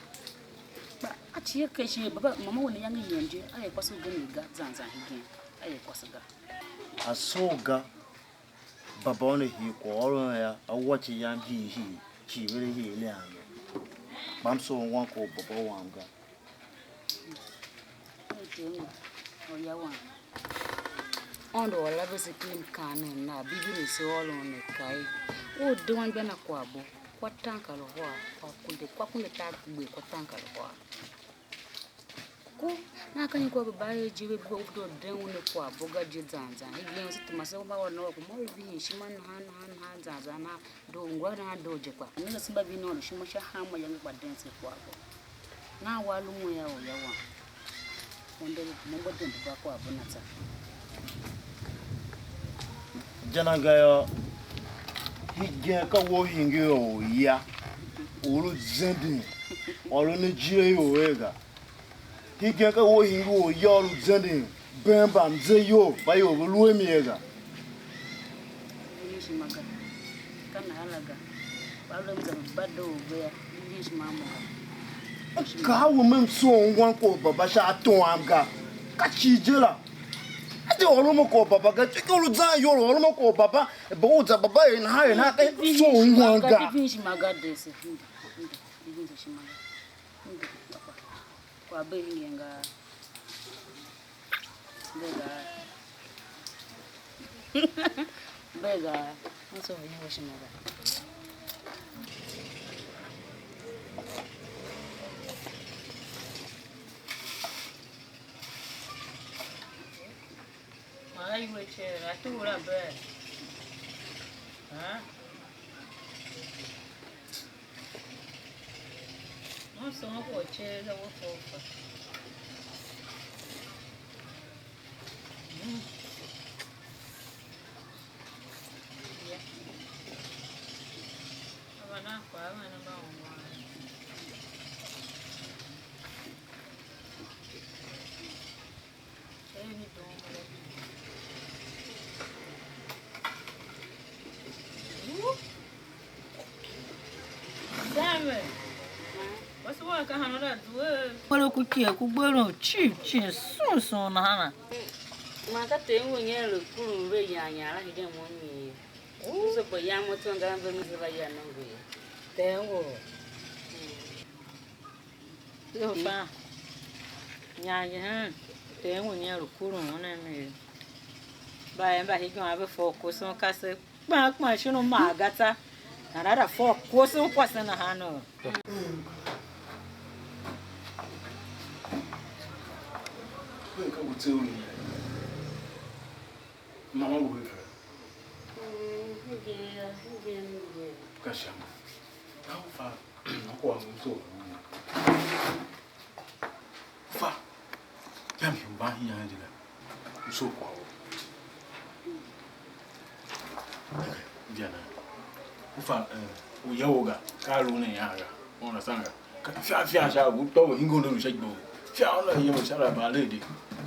Kpa a cie ken shi er baba, mama we ne iyange yem je, a er kwase ugen ga zan zan hegen, a er kwase ga. A soo ga, baba u ne hii kwaghôron yô, a wa ci yam hii hii, cii ve le hii lian ye. Kpa m soo ungwan kwagh u baba wam ga. Orya wam. Aôndo u a la vese ken mkaanem Nav, Bibilo se ôron ne kaa er: "Wea de anmgbian a kwaghbo, kwa tanka lu hôr, kwa kunde, kwa kunde tar kugbe, kwa tanka lu hôr." Ko, na ka nyi kwagh baba er je ve gbe u de u den u ne kwaghbo ga je zan zan. Hegen se tema se mba ôr nahan, ku mo lu vihin ishima nahan nahan nahan zan zan nahan. Doo ngwa nahan doo je kpa. Nenge se mba vin Aôndo ishima sha hanma iyange kpa den se kwaghbo. Nahan wa lu mo ya orya wam. Onde mo mba den ba kwaghbo na tsa. Je na ga yô, hegen ka we u hingir orya, u lu zenden, or u ne jie ior er ga. Hegen ka we u hingir orya u lu zenden, been mbamzeyol mba ior ve lu a mi ye ga. Vihin ishima ga, ka nahan la ga, kpa aluer m za m gba doo ve yô, vihin ishima a mo ga. M kaa we, me m soo ungwan kwagh u baba sha ato am ga, ka cii je la. Ôron mo kwagh baba ga, ke u lu zan iyol, ôron mo kwagh baba, ba u za baba er nahan er nahan, ka so u wan ga. Di vin shima ga de se. Di vin shima ga. Kwagh be hingen ga. Be ga. Be ga. Nso u nyi we shima ga. Man a iwer cere, a tugh a bee. Hã? Mo soo kwagh cere ga we fa u fa. Mm. Ya. A va nan kwagh a venda mba ungwan. Kwale ku kie ku gberon cii cii sun sun nahana. Man ka ter ngu nyen lu kurun ve yan yan la hegen mo mi ye. U se pe yan mo tso ngara ve me se va ya nongo ye. Ter ngu. Yo fa. Nyange hen. Ter ngu nyen lu kurun unen mi ye. Mba er mba hegen a ve fa u koson kase kpan kpan shin u maa ga tsô. Nana ra fa u koson kwase nahan o. Ve ka u tse u ye. Mama ngu ve fa? Mm, hegen, hegen, hegen. Ka sha ma. Ka u fa, na kwagh u m soo u ne. Fa. Yam hii u van hii yange je la. M soo kwagh u. Via na. U fa, eh, uya wou ga, ka a lu ne ian ga. U understand ga? Ka fia fia sha u tôô u hingir u ne lu sha igbo. Fia u na yem sha la ba le de.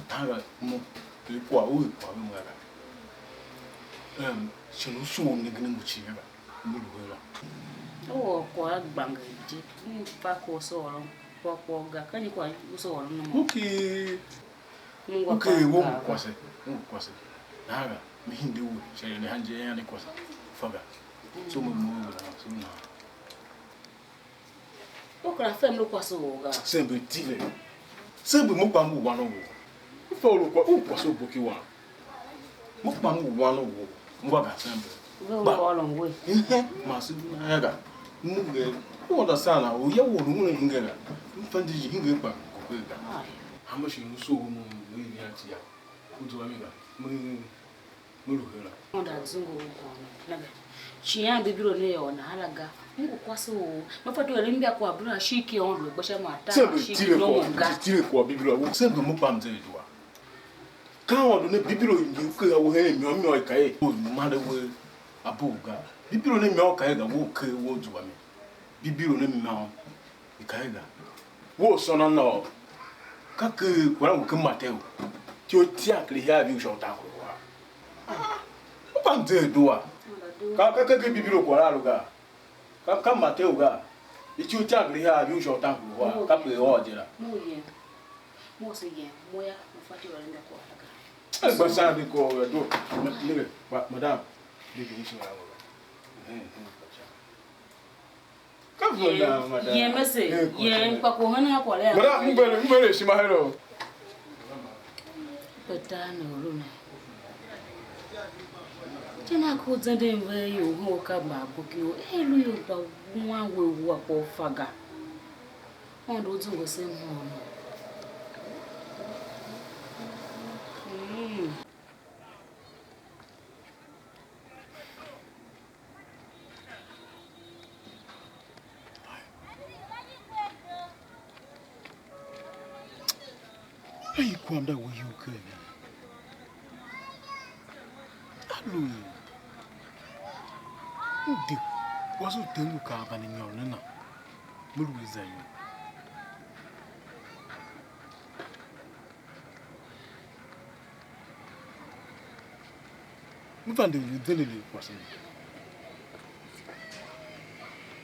Nahan ga mo, er kwagh u er kwagh ve mo ga. Em, shi u soo u nengen a mo cii ga. Mo lu her la. U ôr kwagh a gbange je. M fa kwagh u se ôron kwagh kwagh ga. Ka nyi kwagh u se ôron ne mo? Okay. M ungwa Okay, kwagh wo ngu kwase, wo ngu kwase. Nahan ga, me hinde we, sha ene han je ene kwase. Fa ga. So mo mo we na, so na. U kera fe m lu kwase u ga. Sembe tile. Sembe mo kpa mo wan u. U fa u lu kwa, u kwase u boki wan. Mo kpa mo wan u. Mo va ga sembe. Ve u ôron we. Ehe, ma se na ya ga. Mo ge. U understand na, u ya wo nu ne hinge ga. M fa ndi hinge kpa ko ke ga. Ai. Hamba shi nu so mo, mo ni a ti ya. U zua mi ga. Mo ni, mo lu hela. Onda zungu u kwano. Na ga. Shi yan Bibilo ne yô, na hala ga. Ngu kwase u. Ma fa tu eren mbia kwagh bura shi ki ondo gba sha ma ta Sembe shi ki tile no kwa, ga. Tile kwa Bibilo. Sembe mo kpa mze dua. Ka Aôndo ne Bibilo ngi u kegha we hen imôô imôô i ka er: "U mande we a bugh ga." Bibilo ne imôô ka er ga, we u kegh we u zua mi. Bibilo ne imôô i ka er ga, we u sôn a nôô. Ka ker kwagh la ngu ken Mateu, ityough itiakar ihiar viu sha utaankarwahar. Ah, u ka mzer dua. Ka, ka, ka ken Bibilo kwagh la a lu ga. Ka, ka Mateu ga. Ityough itiakar ihiar viu sha utaankarwahar. Kape a ôr je la. Mo yen. Mo se yen. Mo ya, mo fatyô u eren kwagh la ga. Eh, gba saan di ko ya do. Nigga, madam. Di di mission la. Ka venda, madam. Yen mese, yen kpa ko hana kwale ya. Madam, mbele, mbele shima hero. Petaa ne u lu ne. Je na ku zenden ve ior hen u ka mbaboki u, e lu ior mba wan we wua kpa u fa ga. Aôndo u zungwe se mhôônom. Mm. Ayi kwagh mda we iyol ker ne. A lu er m de kwase u tem ngu kaa vande nyôr ne na, me lu a zayol. M vande u zenden er kwase ne.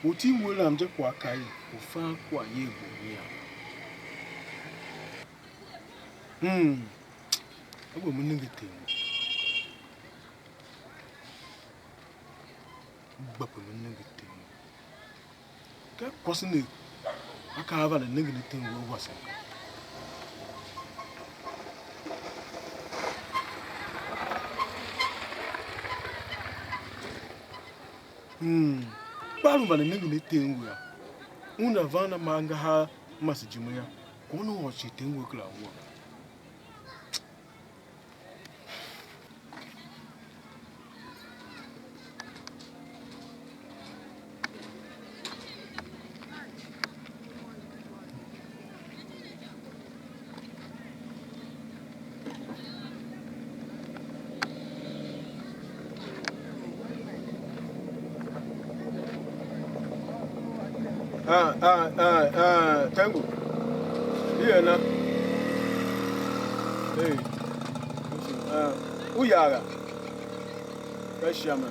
Ortwer u lam je kwagh kav er u fan kwagh yer ngu u nyian. Hmm. Aluer me nenge Ter ngu, m gba pe me nenge Ter ngu. Ka kwase ne a ka a vande nengen aten we wase. Hmm. Kpa lu vande nengen aten we yô, una van a ma angahar masejime yô, kwagh u ôr cii aten we kera ungwa ga. Ah, ah, ah, ah, Tango. Iya na. Hey. Ah, u ya ga. Ka sha ma.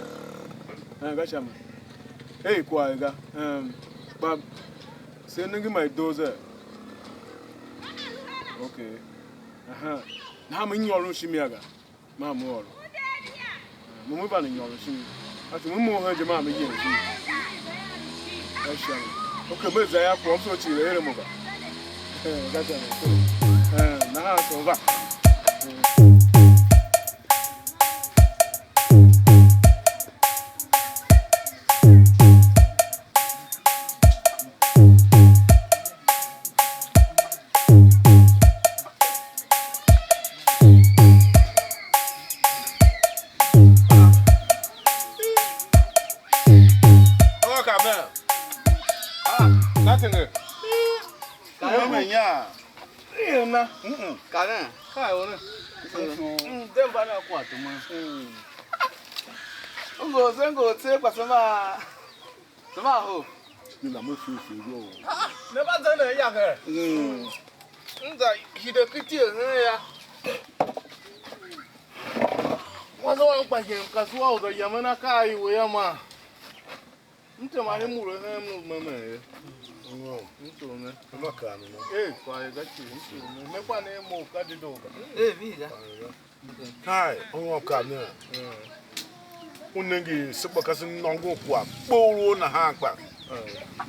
Ah, ka sha ma. Hey, kwagh ga. Um, ba se nenge ma i doo ze. Okay. Aha. Na me nyôron shimi a ga. Maa mo ôron. Mo me vande nyôron shin. A tsume mo hen je, maa me yem shin. Ka sha mi. Okay, me za ya kwagh, m soo cii ve ere mo ga. Eh, ka sha mi. So, eh, nahan so va. Ôô, ka vea. Ah, nothing. Ka vea. Nya. Ena. Mm-mm. Ka vea. Ka vea. Mm, dem ba na kwa tu ma. Mm. Ngo, se ngo tse kwa se ma. Sema ho. Ni la mo fu fu yo. Ne ba zan a ya he. Mm. Nza hide kiti he ya. Mwanza wa mkpa jem ka suwa u za yamen akaa i we yô ma. M tema he mure hen mlu memen ye. Ngo. M tso ne. Ma ka ne. Eh, kwa ye ga chi, m tso ne. Me kwa ne mo ka di do ga. Eh, vi ga. Kai, ungwa ka ne. U nenge se kpa ka se nôngon kwagh kpoghorou nahan kpa.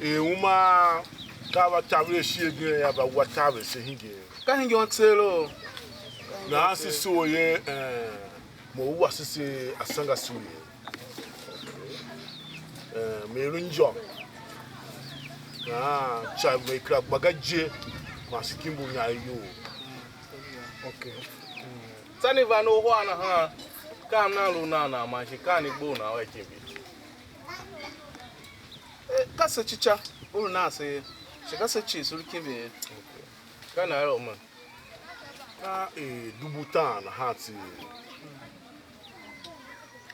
Er uma ka va taver ashe agen yô, va wa taver se hingen. Ka hingen u tseegh loho. Nahan se soo ye, eh, mo u wase se asanga sule. Eh, me lu injô. Nahan ca me kera gba ga je, man se kimbi u nya iyol. Okay. Tsô ne van uhar nahan, ka m nan lu nan nan man shi ka ne gbo u nan ua kimbi? Eh, ka se cica u lu nan se ye, shi ka se cii se lu kimbi ye. Ka nan er u me? Ka er dubu utaan nahan tseegh.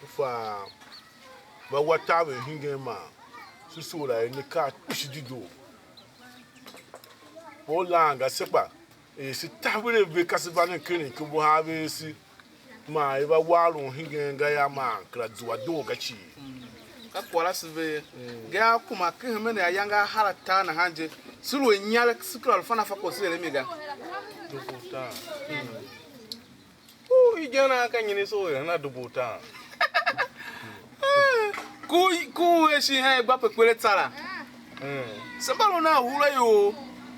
U fa va wa taver hingen man se soo la er ne kaa kpishi dedoo. Kpa u lan ga se kpa, er se taver a ve, ka se va nen ken ikyumbu a ve ase, man i va war un hingen ga yô, man kera zua doo ga cii. Ka kwagh a se ve ye. Ga a kuma ken hemen ayange ahar atar nahan je, se lu a inyar, se kera lu fan afa kwagh se er a mi ga. Dubu utaan. U igen a ka nyi ne soo eren a dubu utaan? Ku, ku u er shin hen gba pe kper a tsara. Mm. Se mba lu nan hura ior,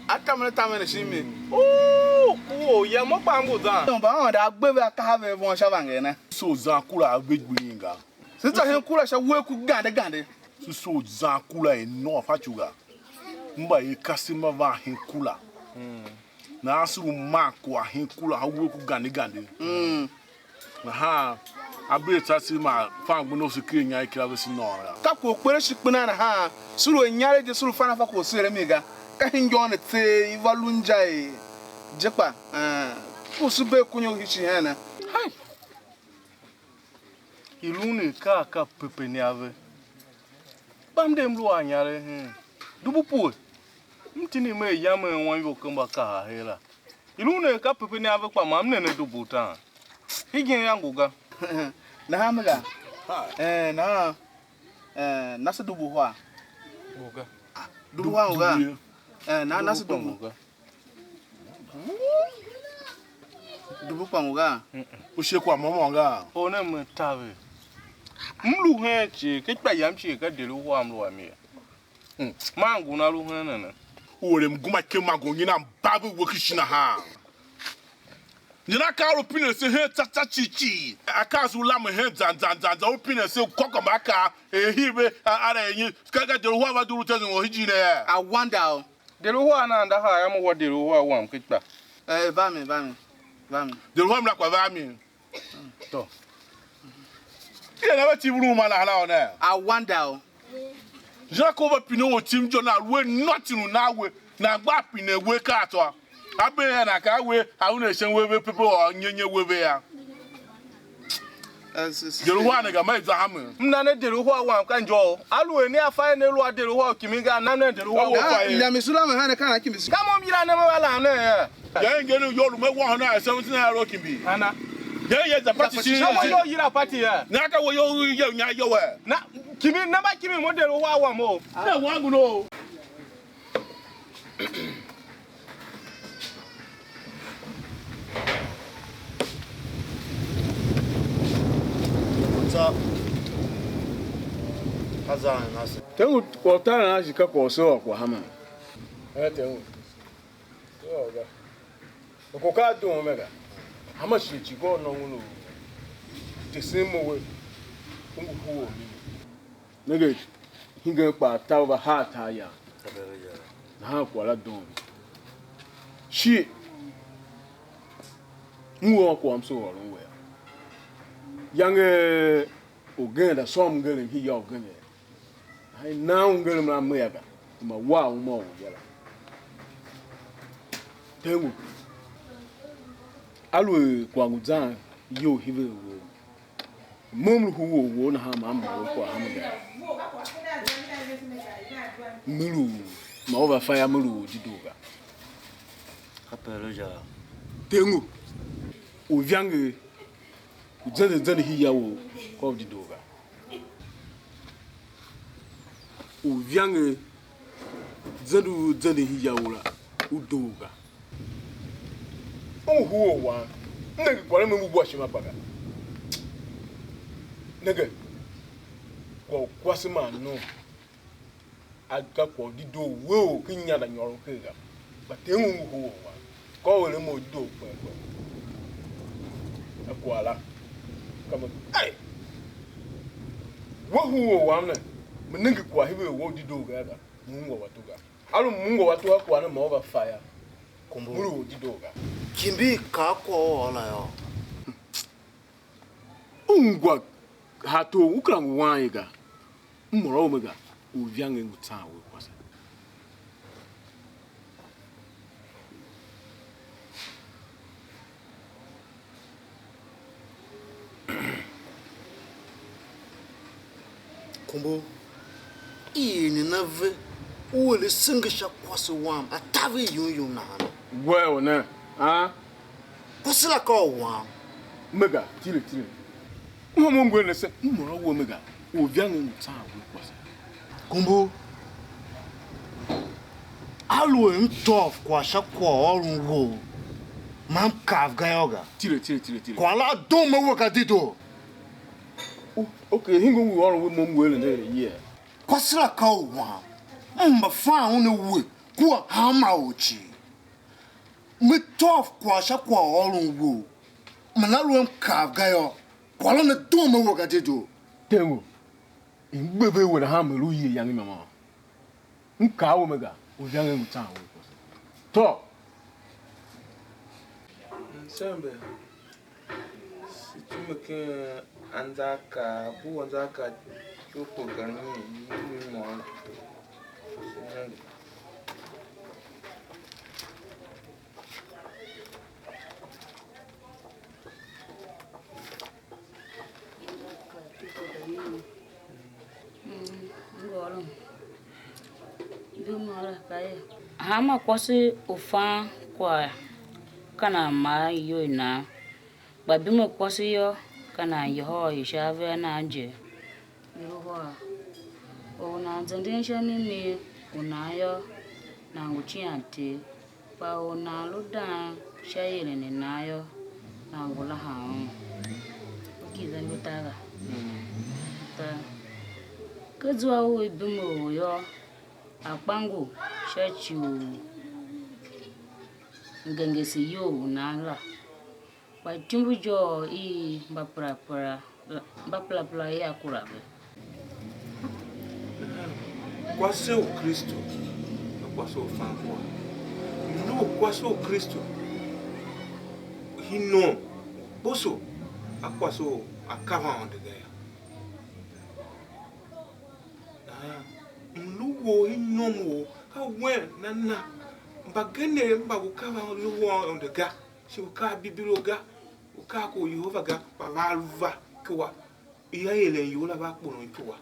a tamen a tamen a shin mi. U ku u ya mo kpa ngu zan. Mba Aôndo a gbe ve a kaha ve avon sha vange ne. So zan kura a ve gbilin ga. Se za hen kura sha uwegh ku gande gande. Su soo zan kura er nôô fatyô ga. Mba er kasev mba van hen kura. Nahan se lu man kwagh hen kura, ha uwegh ku gande gande. Nahan a bee tsa se ma fan gbenda u se ker inya i kera vese nôô yô. Ka kwagh u kper a shi kpen a nahan, se lu a inyar je, se lu fan afa kwagh u se er a mi ga. Ka hen ngôn ne tseegh i va lu inja i je kpa, eh, ku se bee kunya u hishi heen ne. Hai! I lu ne akaa ka pepe ne ave. Kpa m de m lu a inyaregh hen dubu pue. M tindi mer yamen wan ivor kemba kaha her la. I lu ne ka pepe ne ave kpa ma m ne ne dubu utaan. Hegen yô ngu ga. Nahan me ga. Eh, nahan, eh, nase dubu uhar. Ngu ga. Dubu uhar ngu ga. Eh, na, nase dubu. Ngu ga. Dubu kpa ngu ga? U shi kwagh môm ôôn ga? Or ne me taver. M lu hen cii, ke ikpa yam cii ka deri uhar m lu a mi ye. Mm. Man ngun a lu hen a ne. U er mguma ken ma ngun nyinan mba ve we kishina ha. Nyinan ka a lu pine se hen tsa tsa cii cii. A ka se u lamen hen zan zan zan zan u pine se u kôkômba ka er hii ve a ara er nyi. Ka ka deri uhar va duru tesen u hijir ne ya. I wonder o. Deri uhar nan da haa yam u wa deri uhar wam ke ikpa. Eh, va mi, va mi, va mi. Deri uhar m la kwa va mi. To. Ye na ve tibir u ma nahan a ne? I wonder o. Jera ko va pine u tim jo na lu a nothing u na we, na gba pine we ka tsô. A be ya na ka we, a una shen we ve pepe o nyenye we ve ya. Deri uhar ne ga ma i za hamen. M na ne deri uhar wam ka injô. Aluer ne a fa ne lu a deri uhar u kimin ga, na ne deri uhar wam. Fa ye. Ila mi sula me hane kana kimi su. Ka mo m yila ne me va lan ne ye. Ya ngeen u iyol u me wa hana a seventeen a ro kimbi. Ana. Ya ye za pati shi. Ka mo yo yila pati ye. Na ka wo yo ye nya yo we. Na kimi, namba kimi mo deri uhar wam o. Na wa ngu no. Tsô, ka zan ase. Tem u kwagh u tar nan shi ka kwagh u se ôr kwagh hanma? Eh, tem u. Se ôr ga. Ko ka a doo me ga. Hanma shighe ci gôô nôngon u tesen mo we, u ngu hur a mimi. Nenge, hingen kpaa taver va haa tar yam. Nahan kwagh la doon. Shi, m ngu ôôn kwagh m soo ôron we yô. Iyange orgen da sôr mngerem hii ya ugen er, nahan i nan u mngerem la me ya ga, i ma war uma u ya la. Tem u, aluer kwagh ngu zan iyol hivir wou, mo m lu hur wou nahan, ma m ôr kwagh hanma ga. M lu ma u va fa yô, me lu u dedoo ga. Kape lu ja. Tem u, u ivange u zende zende hii ya wou, ka u dedoo ga. U ivange zende u zende hii ya wou la, u doo ga. U hur u wan, m nenge kwagh la me ngu gwa ishima kpa ga. Nenge, kwagh u kwase man nom, a ka kwagh u dedoo wou ken inyanda nyôron her ga, kpa Ter ngu ngu hur u wan, ka u eren mo u dedoo kpen kpen. A kwagh la, ka me, ei! We hur u wan ne, me nenge kwagh hivir wou dedoo ga ga, me ungwa watu ga. A lu m ungwa watu a kwagh ne ma u va fa yô, Kumbu. M lu u dedoo ga. Kimbi kaa kwagh u ôr la yô. U ungwa ha tor u kera ngu wan ye ga. M ôr a u me ga, u ivange ngu tsan we kwase. Kumbo, i er nena ve u er asenge sha kwase wam a taver yum yum nahan? Wea u ne, a? Kwase la ka u wam. Me ga, tile, tile. M hômon ngu ne se, m ôr a we me ga, u ivange ngu tsan we kwase. Kumbo, aluer m tôv kwagh sha kwaghôron wou, ma m kav ga yô ga. Tile, tile, tile, tile. Kwagh la doo me we ga dedoo. U, okay, hingo ngu ôron we mo m ngu eren eren ye. Kwase la ka u wam, m mba fan un a we kua hanma or cii. Me tôv kwagh sha kwaghôron wou, man aluer m kav ga yô, kwagh la ne doo me we ga dedoo. Tem u, i gbe ve we nahan me lu ye iyange imômô. M kaa we me ga, u ivange ngu tsan we kwase. Tôô. Msembe, se tsume ken anzaakaa, bu anzaakaa ityough kper kar nyian, nyian môm. Se nenge. Mm, m ngôôr. Dum la ka ye. Hanma kwase u fan kwagh ka nan mar iyol i nan, kpa bime kwase yô, ka nan yôhôr i sha avea a nan je. Yôhôr, or u nan zenden sha mimi u nan yô, nan ngu cian Ter. Kpa or u nan lu dang sha ieren i nan yô, Nan ngula han un. U kiza ngu tar ga. Tar. Ke zua u i bim u yô, a kpa ngu sha ci u mgengese iyol u nan la. Kpa ityumbu ijôô i mbaperapera, mbaperapera ia kura ve. Nahan kwase u Kristu, a kwase u fan kwagh. Lu u kwase u Kristu, i nom, u kposo, a kwase u a kav Aôndo ga yô. Nahan mlu wou, i nom wou, ka wen nana mbagenev mba u kav lu wou Aôndo ga. Shi u kaa Bibilo ga, u kaa kwagh u Yehova ga, kpa va lu va ikua, ia eren ior la va kporon ikua.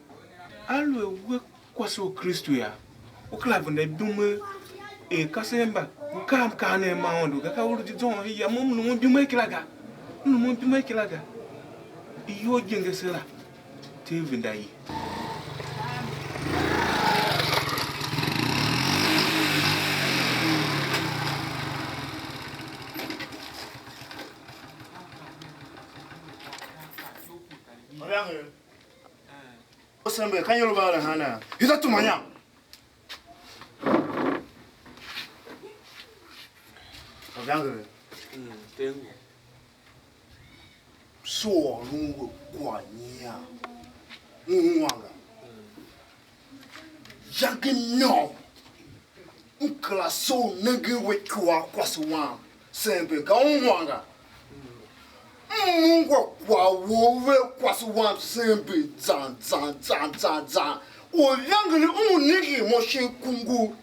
Aluer we kwase u Kristu yô, u kera venda ibum er, er kasev mba, u kaa mkaanem ma Aôndo ga, ka u lu dedoo hen ya, mo m lu mo ibum er kila ga, m lu mo ibum er kila ga. Iyol gengese la, te venda i. Mayange. Osembe, ka nyi lu va eren hana? Hita tuma nya. Mayange. Mm, tengu. Soo ôron we kwagh nyian, u ungwa ga. Iyange i môm, m kera soo u nengen we ikua kwase wam, sembe ga ungwa ga. M ungwa kwagh wou ve kwase wam sembe zan zan zan zan zan. Orivangeli u nenge mo shin kungu,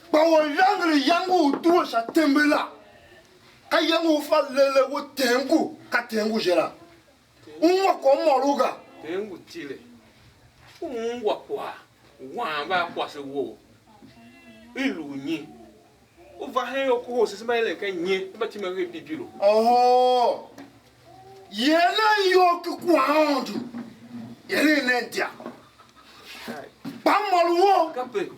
kpa orivangeli yange u due sha tembe la. Ka iyange u fa lele we tengu, ka tengu je la. Ungwa kwagh u môr u ga. Tengu tile. U ungwa kwagh wam va kwase wou. I lu nyi? U va hen ior kohol se, se mba eren ken nyi? Se mba timen ken Bibilo. Oho. Yer nen iyol ki kwaghaôndo. Eren nen dia. Kpa m ôr wou. Kape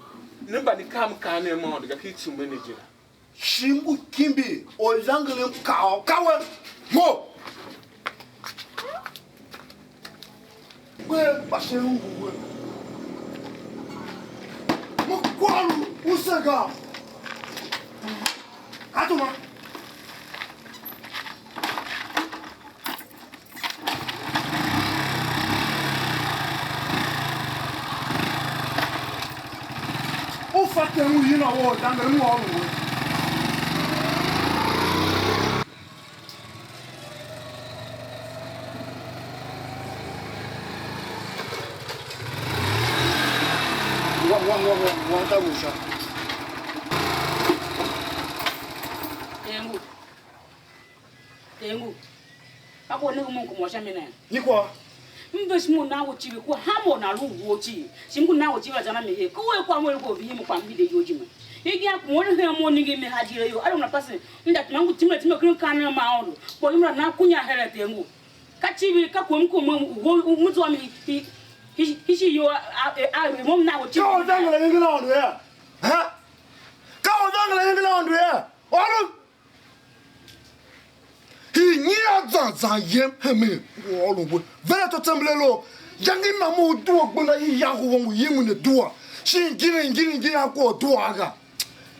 ne mba ne kam kaan ne mô, de ga ki tsume ne je la. Shi ngu kimbi u zangele m kaa u ka we mo. Kpe kpa shin u ngu we. Mo kwagh u u se ga. Ka tuma. U fatyô u yina wou, zangele m ôron we. Wa, wa, wa, wa, wa, ta u sha. Tengu. Tengu. Ka kwagh u nenge mo m kuma u sha mi ne? Ni kwagh? M ve shi mo u nan we icivir kua, hanmô u nan lu u wou cii. Shi m ngu nan we icivir la zan a mi er, ka u er kwagh mo er kwagh u vihin mo kpa m hide iyol jime. Igia kuma u ne hen mo u nenge mi ha ijir a iyol. A lu na pasen, m da tuma m ngu timen timen ken mkaanem ma Aôndo. Kpa u yum la nan kunya her a Tengu. Ka icivir, ka kwagh m kuma u wou, u m zua mi hi, hi, hi, hi shi iyol a, a, a, a, mo m nan we icivir. Ka u zangele nenge na Aôndo yô? Ha? Ka u zangele nenge na Aôndo yô? Ôron. Hii nyian zan zan yem hemen ngu ôron we. Veren tsô tsember a lo. Iyange i ma mo u due gbenda i yange u ngu yemen a dua. Shin ngine ngine ngine a kwagh u dua ga.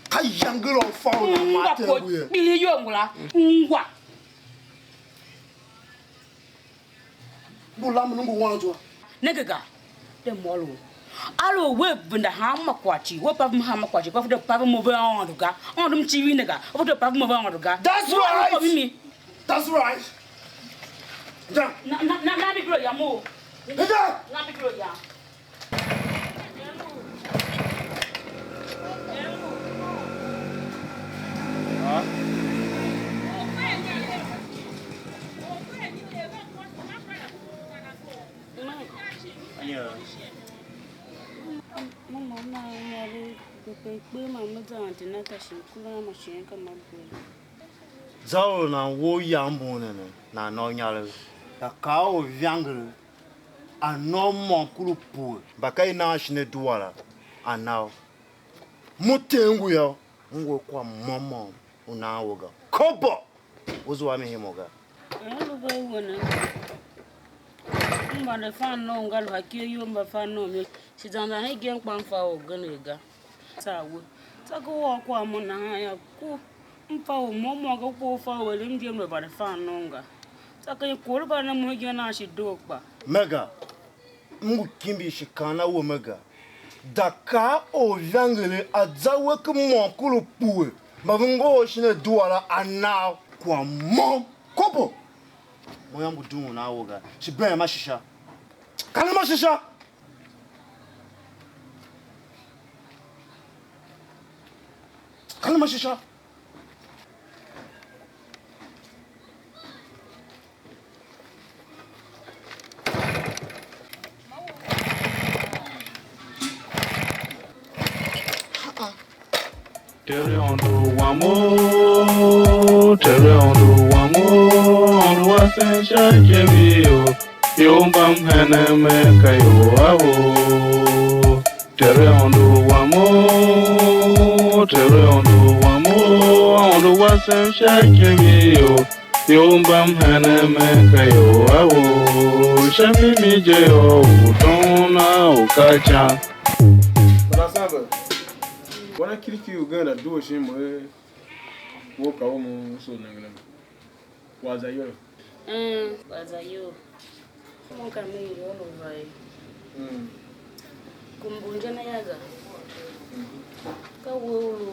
Ka iyange la u fa u nan ma te ngu ye. Kpiligh iyol ngula. Ngwa. Ngu lamen ngu wan zwa. Nenge ga, de m ôr u. Aluer wea venda hanma kwagh cii, wea pavem hanma kwagh cii, kpa fe de pavem mo ve Aôndo ga. Aôndo m civir ne ga, kpa fe de pavem mo ve Aôndo ga. That's right. That's right. Ja. Na, na, na, na mi bro ya mo. Ja. Na mi bro ya. Mama, mama, mama, kpekpe man me za antenatal shi m kura ma shighe ka ma bee. Za u nan wou yam mbun ne ne, nan nôô inyaregh. Ka kaa u ivangeli. A na u môm kuru pue. Mba ka i nan shin adua la, a na u. Mo Ter ngu yô, m ngu a kwagh môm môm u nan we ga. Kobo! U zua a mi himo ga. Ér lu ve wen ne. M vande fan nom ga, lu ha ker iyol mba fan nom ye. Shi zan zan hegen kpa m fa orgen ga. Tsa we. Tsô ka u ôr kwagh mo nahan yô, ku m fa u mo, mo ka u kpa u fa u eren mjem lu vande fan nom ga. Tsô ka nyi kwagh u lu vande mo hegen a shi doo kpa? Mega, m ngu kimbir shi kaan a we Mega. Da kaa orivangeli a za we ken môm ku lu kpuwe, mba ve ngohol shin adua la a na kwagh môm. Kobo! Mo yô, m ngu dughun a we ga, shi bem a shisha. Ka nem a shisha! Ka nem a shisha! Tere Aôndo wam o, Tere Aôndo wam o, Aôndo wasem sha ikev you, ior mba m henen me ka ior a ou. Tere Aôndo wam o, Tere Aôndo wam o, Aôndo wasem sha ikev you, ior mba m henen me ka ior a ou. Sha mimi je yô, u tom na u ka ican. Mbarasenbe, wan a kiriki ugen a due shin mo er we u ka u mo soo nengen a mi. Kwagh za iyol. Mm, kwagh za iyol. Mo ka me ior lu va ye. Mm. Ku mbun je na ya ga. Mm. Ka we u lu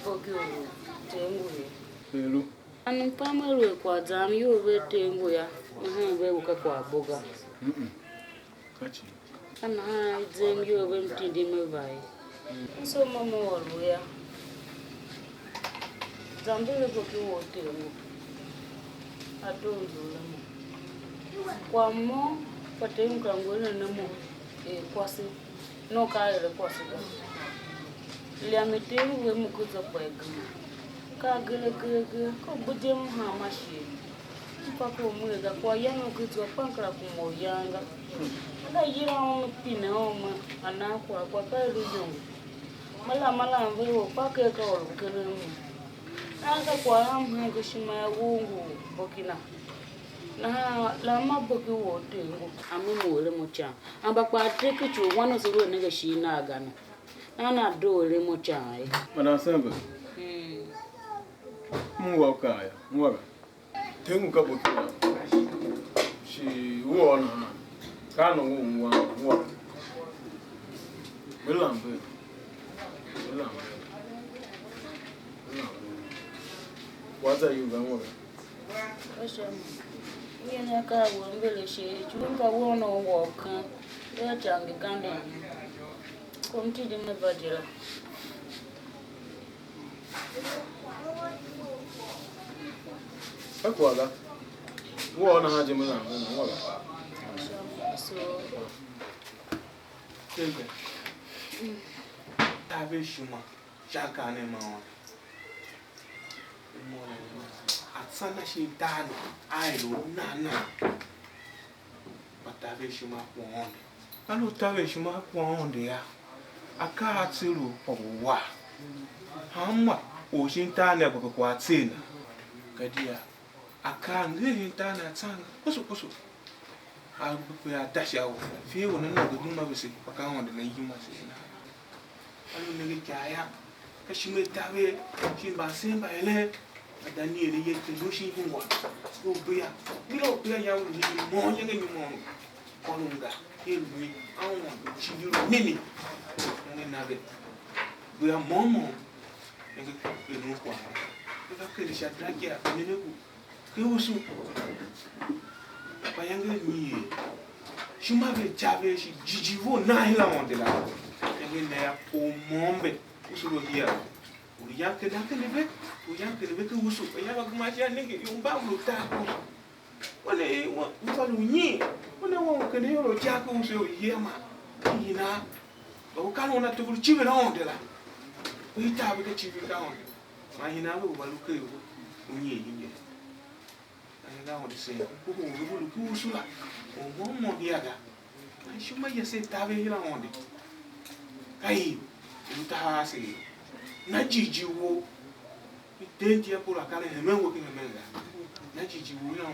bogi u Ter ngu ye. Lu. Anmgbian me lu a kwagh zam iyol ve Ter ngu yô, me hen ve u ka kwaghbo ga. Mm-mm. Ka ci. Ka nahan i zem iyol ve mtindi me va ye. M soo mo me ôr u yô. Zamber a boki wou Ter ngu. A doo nzughul a mo. Kwagh mo, Ter ngu kera ngu eren a mo er kwase. No ka a er a kwase ga. Liam i Ter ngu ve mo ku zwa kpa i gema. Ka agere agere agere, ka u gbe je mo hanma shighe. M fa ker u m er ga, kwaghyan u ken zwa kpa m kera kuma u yan ga. Me za yila un, me pine un, me a nan kwagh, kwagh ka i lu iyongo. Me lam a lam ve ior, kpa ker ka or u keren mo. Nahan ka kwagh a m henge ishima yô, wou ngu boki na. Nahan lam ma boki wou Ter ngu. A me mo eren mo ican. Amba kpaa teke ci u wan u se lu a nenge ishigh nagh ga ne. Nahan a doo eren mo ican ye. Madam Sembe, Mm. M ungwa u kaa yô, m ungwa ga. Ter ngu ka boki wam. Shi u ôr nahan, ka a nôngo u ungwan, u ungwa. Me lam ve. Me lam ve. Me lam ve. Wa za yu ve ungwa ve. Ka sha mi. Nyen akaa wam ve le shighe, icuwen ka won u wôô keng, vea ca ngi ganden. Kom tindi me va je la. Ka kwagh ga. Ngu ôr nahan je, me lam ve, ngu ôr ga. Tende. Taver ishima sha akaa ne ma ôôn. A tsan a shin tar ne, a er u nan nan. Kpa taver ishima a ku Aôndo. Ka lu taver ishima a ku Aôndo yô, akaa a tse lu kwagh u war. Hanma or shin tar ne a gba pe kwagh a tser na. Gadia akaa a nger hen tar ne a tsan kposo kposo. A gba pe a ta sha u, fi u nana gbe duma vese, kpa ka Aôndo na yima se na. A lu nenge ikaar yô, ka ishima i taver, shin mbasen mba eren, a Daniel ye, te lu shin ihungwa, lu bea, mila u bea yan lu nenge môm, nenge nyumôn, kôron ga, er mi, a Aôndo civir u mimi, nenge na ve, bea môm môm, nenge eren kwagh, ve va kende Shadraki, Abednego, ken usu, kpa iyange mi ye, ishima ve taver shi jighjigh vough nan hen Aôndo la, iyange na yô, or môm ve, usu lu hia, u lu yan kende a kende ve, u yan kende ve ken usu, kpa yan va gema shi a nenge, ior mba lu tar ken usu. Wene, we, we fa lu nyi? Wene, we u kende yô, lu tar ken usu, u hia ma, u hina, kpa u karen una tobor u civir Aôndo la, u i tar ve ken civir ka Aôndo. Man hina ve u va lu ker u nyi inye? Nahan ka Aôndo sen, u kohol ve ve lu ku usu la, u môm môm hia ga. Man ishima yase i taver her Aôndo. Ka i, u tahav ase ye. Na jighjigh wou. I Ten ti a pura karen hemen we ken hemen ga. Na jighjigh u yôôn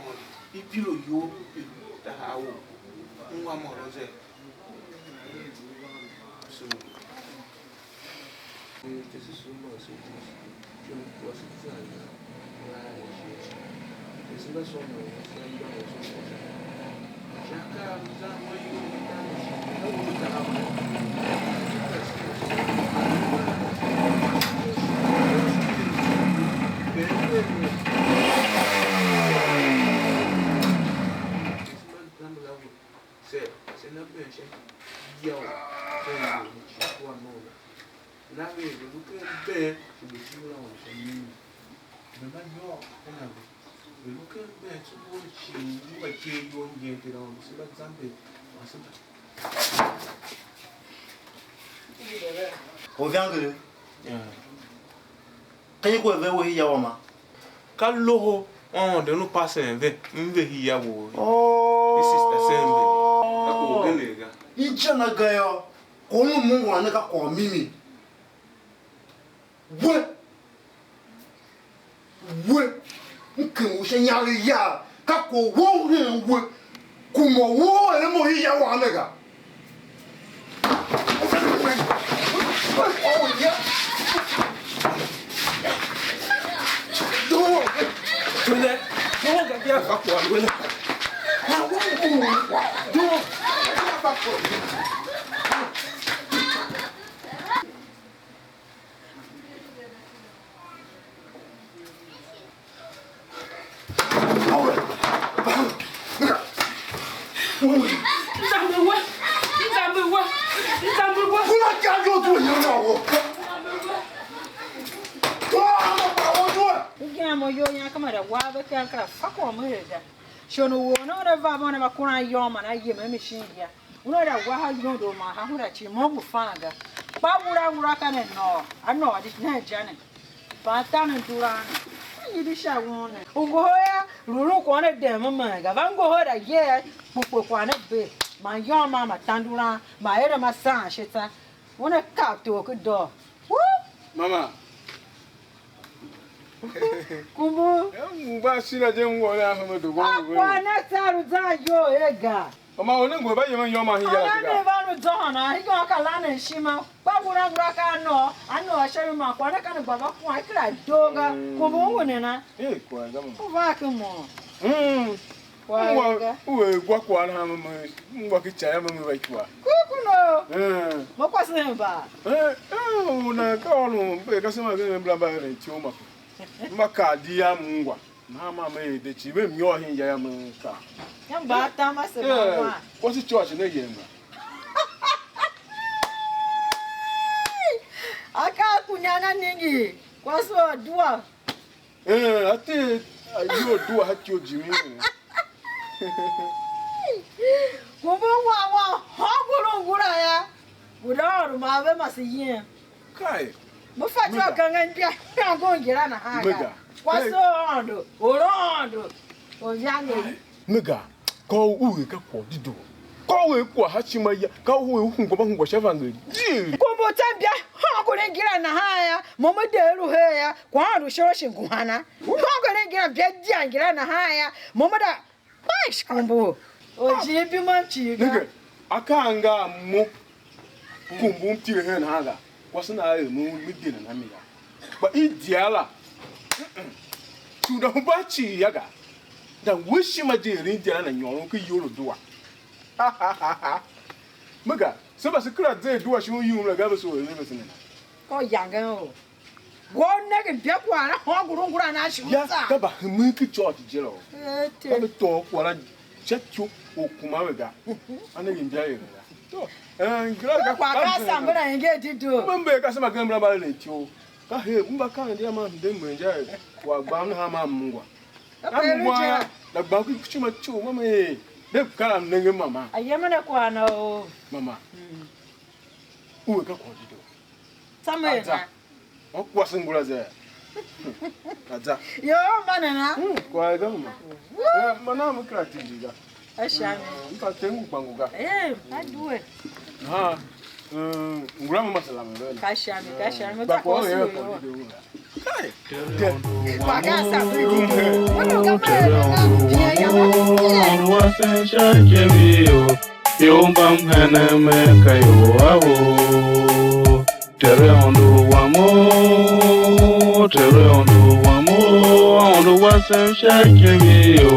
i pilo iyol, i pilo tahav wou. Ungwa môron ze. So, se, se na been sha ya u ken ior ne cii kua mough la. Na ve, ve lu ken been, shi ve civir Aôndo sha mimi. Ve mba nyôr ken a ve. Ve lu ken been tsumbor ne cii, ve mba tyer iyol ngen ken Aôndo, se mba zamber man se mba. Orivangeli, ka nyi kwagh ve we hia wama? Ka Loho u Aôndo u pasen ve, m ve hia wou. Oh. I sister se m ve. Ka ku u genev ga. Inja na ga yô, kwagh u u ungwa ne ka kwagh mimi. We, we, m ken u sha inyaregh yagh, ka kwagh wou hen we, kuma wou eren mo hia wam ne ga. Doo, doo, doo, ga bia fa kwagh we ne. Doo, doo, ga bia fa kwagh. Nzambe we, Nzambe we, Nzambe we. Una ka yo tu yo na wo. Wa ma pa wo tu. Ugen mo yo yan kama da wa ve kan kara fa ko mo he ga. Shon u won una va mo na ma kuran yom man a yem a mi shin ya. Una da wa ha yondo ma ha hura chi mo ngu fan ga. Kpa wura wura ka ne nôô, a nôô di ne je ne. Fa tan duran ne. A nyi di sha won ne. U ngohol ya, lu lu kwagh ne dem me ga. Va ngohol da ye, kpukpe kwagh ne be. Man yom ma ma tan duran, ma ere ma saan shi tsa. Una kav tor ki doo. Woo! Mama. Kumbu. Eh, m gba shira je, m wôr a hema do wan. A kwagh ne tsa lu zan iyol ye ga. Mama, u ne ngu mba yemen yô, ma hin yara. Ana ga. Ne va lu zôhon a, hingir a ka lan ne ishima. Kpa ngula ngula ka a nôô, a nôô sha mi man kwagh ne ka ne gba va kuan, i kera doo ga. Mm. Kumbu u ngu nena? Eh, kwagh ga mo. U va ken mo. Mm. Kwagh ga. U er gwa kwagh nahan me, me ngwa ki ica yô, me, me va ikua. Ku ku no. Eh. Mo kwase hen ba. Eh, eh, u nan ka ôron, be ka se ma ken mbra mba eren ityough ma. Mba kaa di yam ungwa. Nahan ma me er de cii, me mnyôr hen ya yam ka. Yam ba tam ase ma wan. Kwase church ne yem la. Aka kunya na ningi. Kwase wa dua. Eh, ate ayo dua ha tyo jimi. Kumbu wa wa honguru ngura ya. Guda ôru ma ve mase yem. Kai. Mo fa cho gangan bia. Ngon gira na ha ga. Mega. Kwa so ondo, orondo. Oyange. Mega. Ka u ue ka kwagh dedoo. Ka u ue kwagh ha ishima ya. Ka u ue u hungwa ba hungwa sha vangeli. Jiri. Kumbu tambia. Ha ko ne gira na ha ya. Mo mo de lu he ya. Kwa ndo shoro shi nguhana. Ko ko ne gira bia dia gira na ha ya. Mo mo da. Ai, kumbu. O ji bi man ci ga. Nige, aka anga mo. Kumbu m tile hen nahan ga. Kwase na er mo, me de nana mi ga. Kpa i dia la. Mm-mm. Tunda hu ba cii ya ga. Dan we ishima je eren dia la na nyoron ki yolo dua. Me ga, se mba se kera ze dua shi un yum la ga, ve so eren ve se nena. Ko yangen o. Wo nenge mbia kwagh na hôngor u ngula na shi u ya, tsaa. Ka mba hemen ki church je la. Eh, te. Ka ve tôô kwagh la sha ityou u kuma ve ga. A nenge mbia er ga. To, eh, ngira ga kwagh ka sambe na enge di do. Mbe mbe ka sema ken mbra mba eren ityough. Ka he, mba ka ndia ma mde mwen ja er, wa gbam na ha ma mungwa. Ka mungwa ya, da gbam ki kuchima chou, mama eh. De kara mnenge mama. Ayemene kwagh na o. Mama. Mm. Uwe ka kwagh di do. Samuel. Aza. Na. Wan kwase ngula ze. Aza. Yo, mba nana. Hmm, kwagh ga mama. Eh, mana mu kera tindi ga. Ashami. Eh, mpa tengu kwangu ga. Eh, adue. Ha. Eh, ngula mama salama. Kashami, kashami. Ba kwa kwase ye yo. Kwagh di do. Tere Aôndo wam u, Aôndo wasem sha ikev you, ior mba m henen mer ka ior a ou. Tere Aôndo wam u, Tere Aôndo wam u, Aôndo wasem sha ikev you,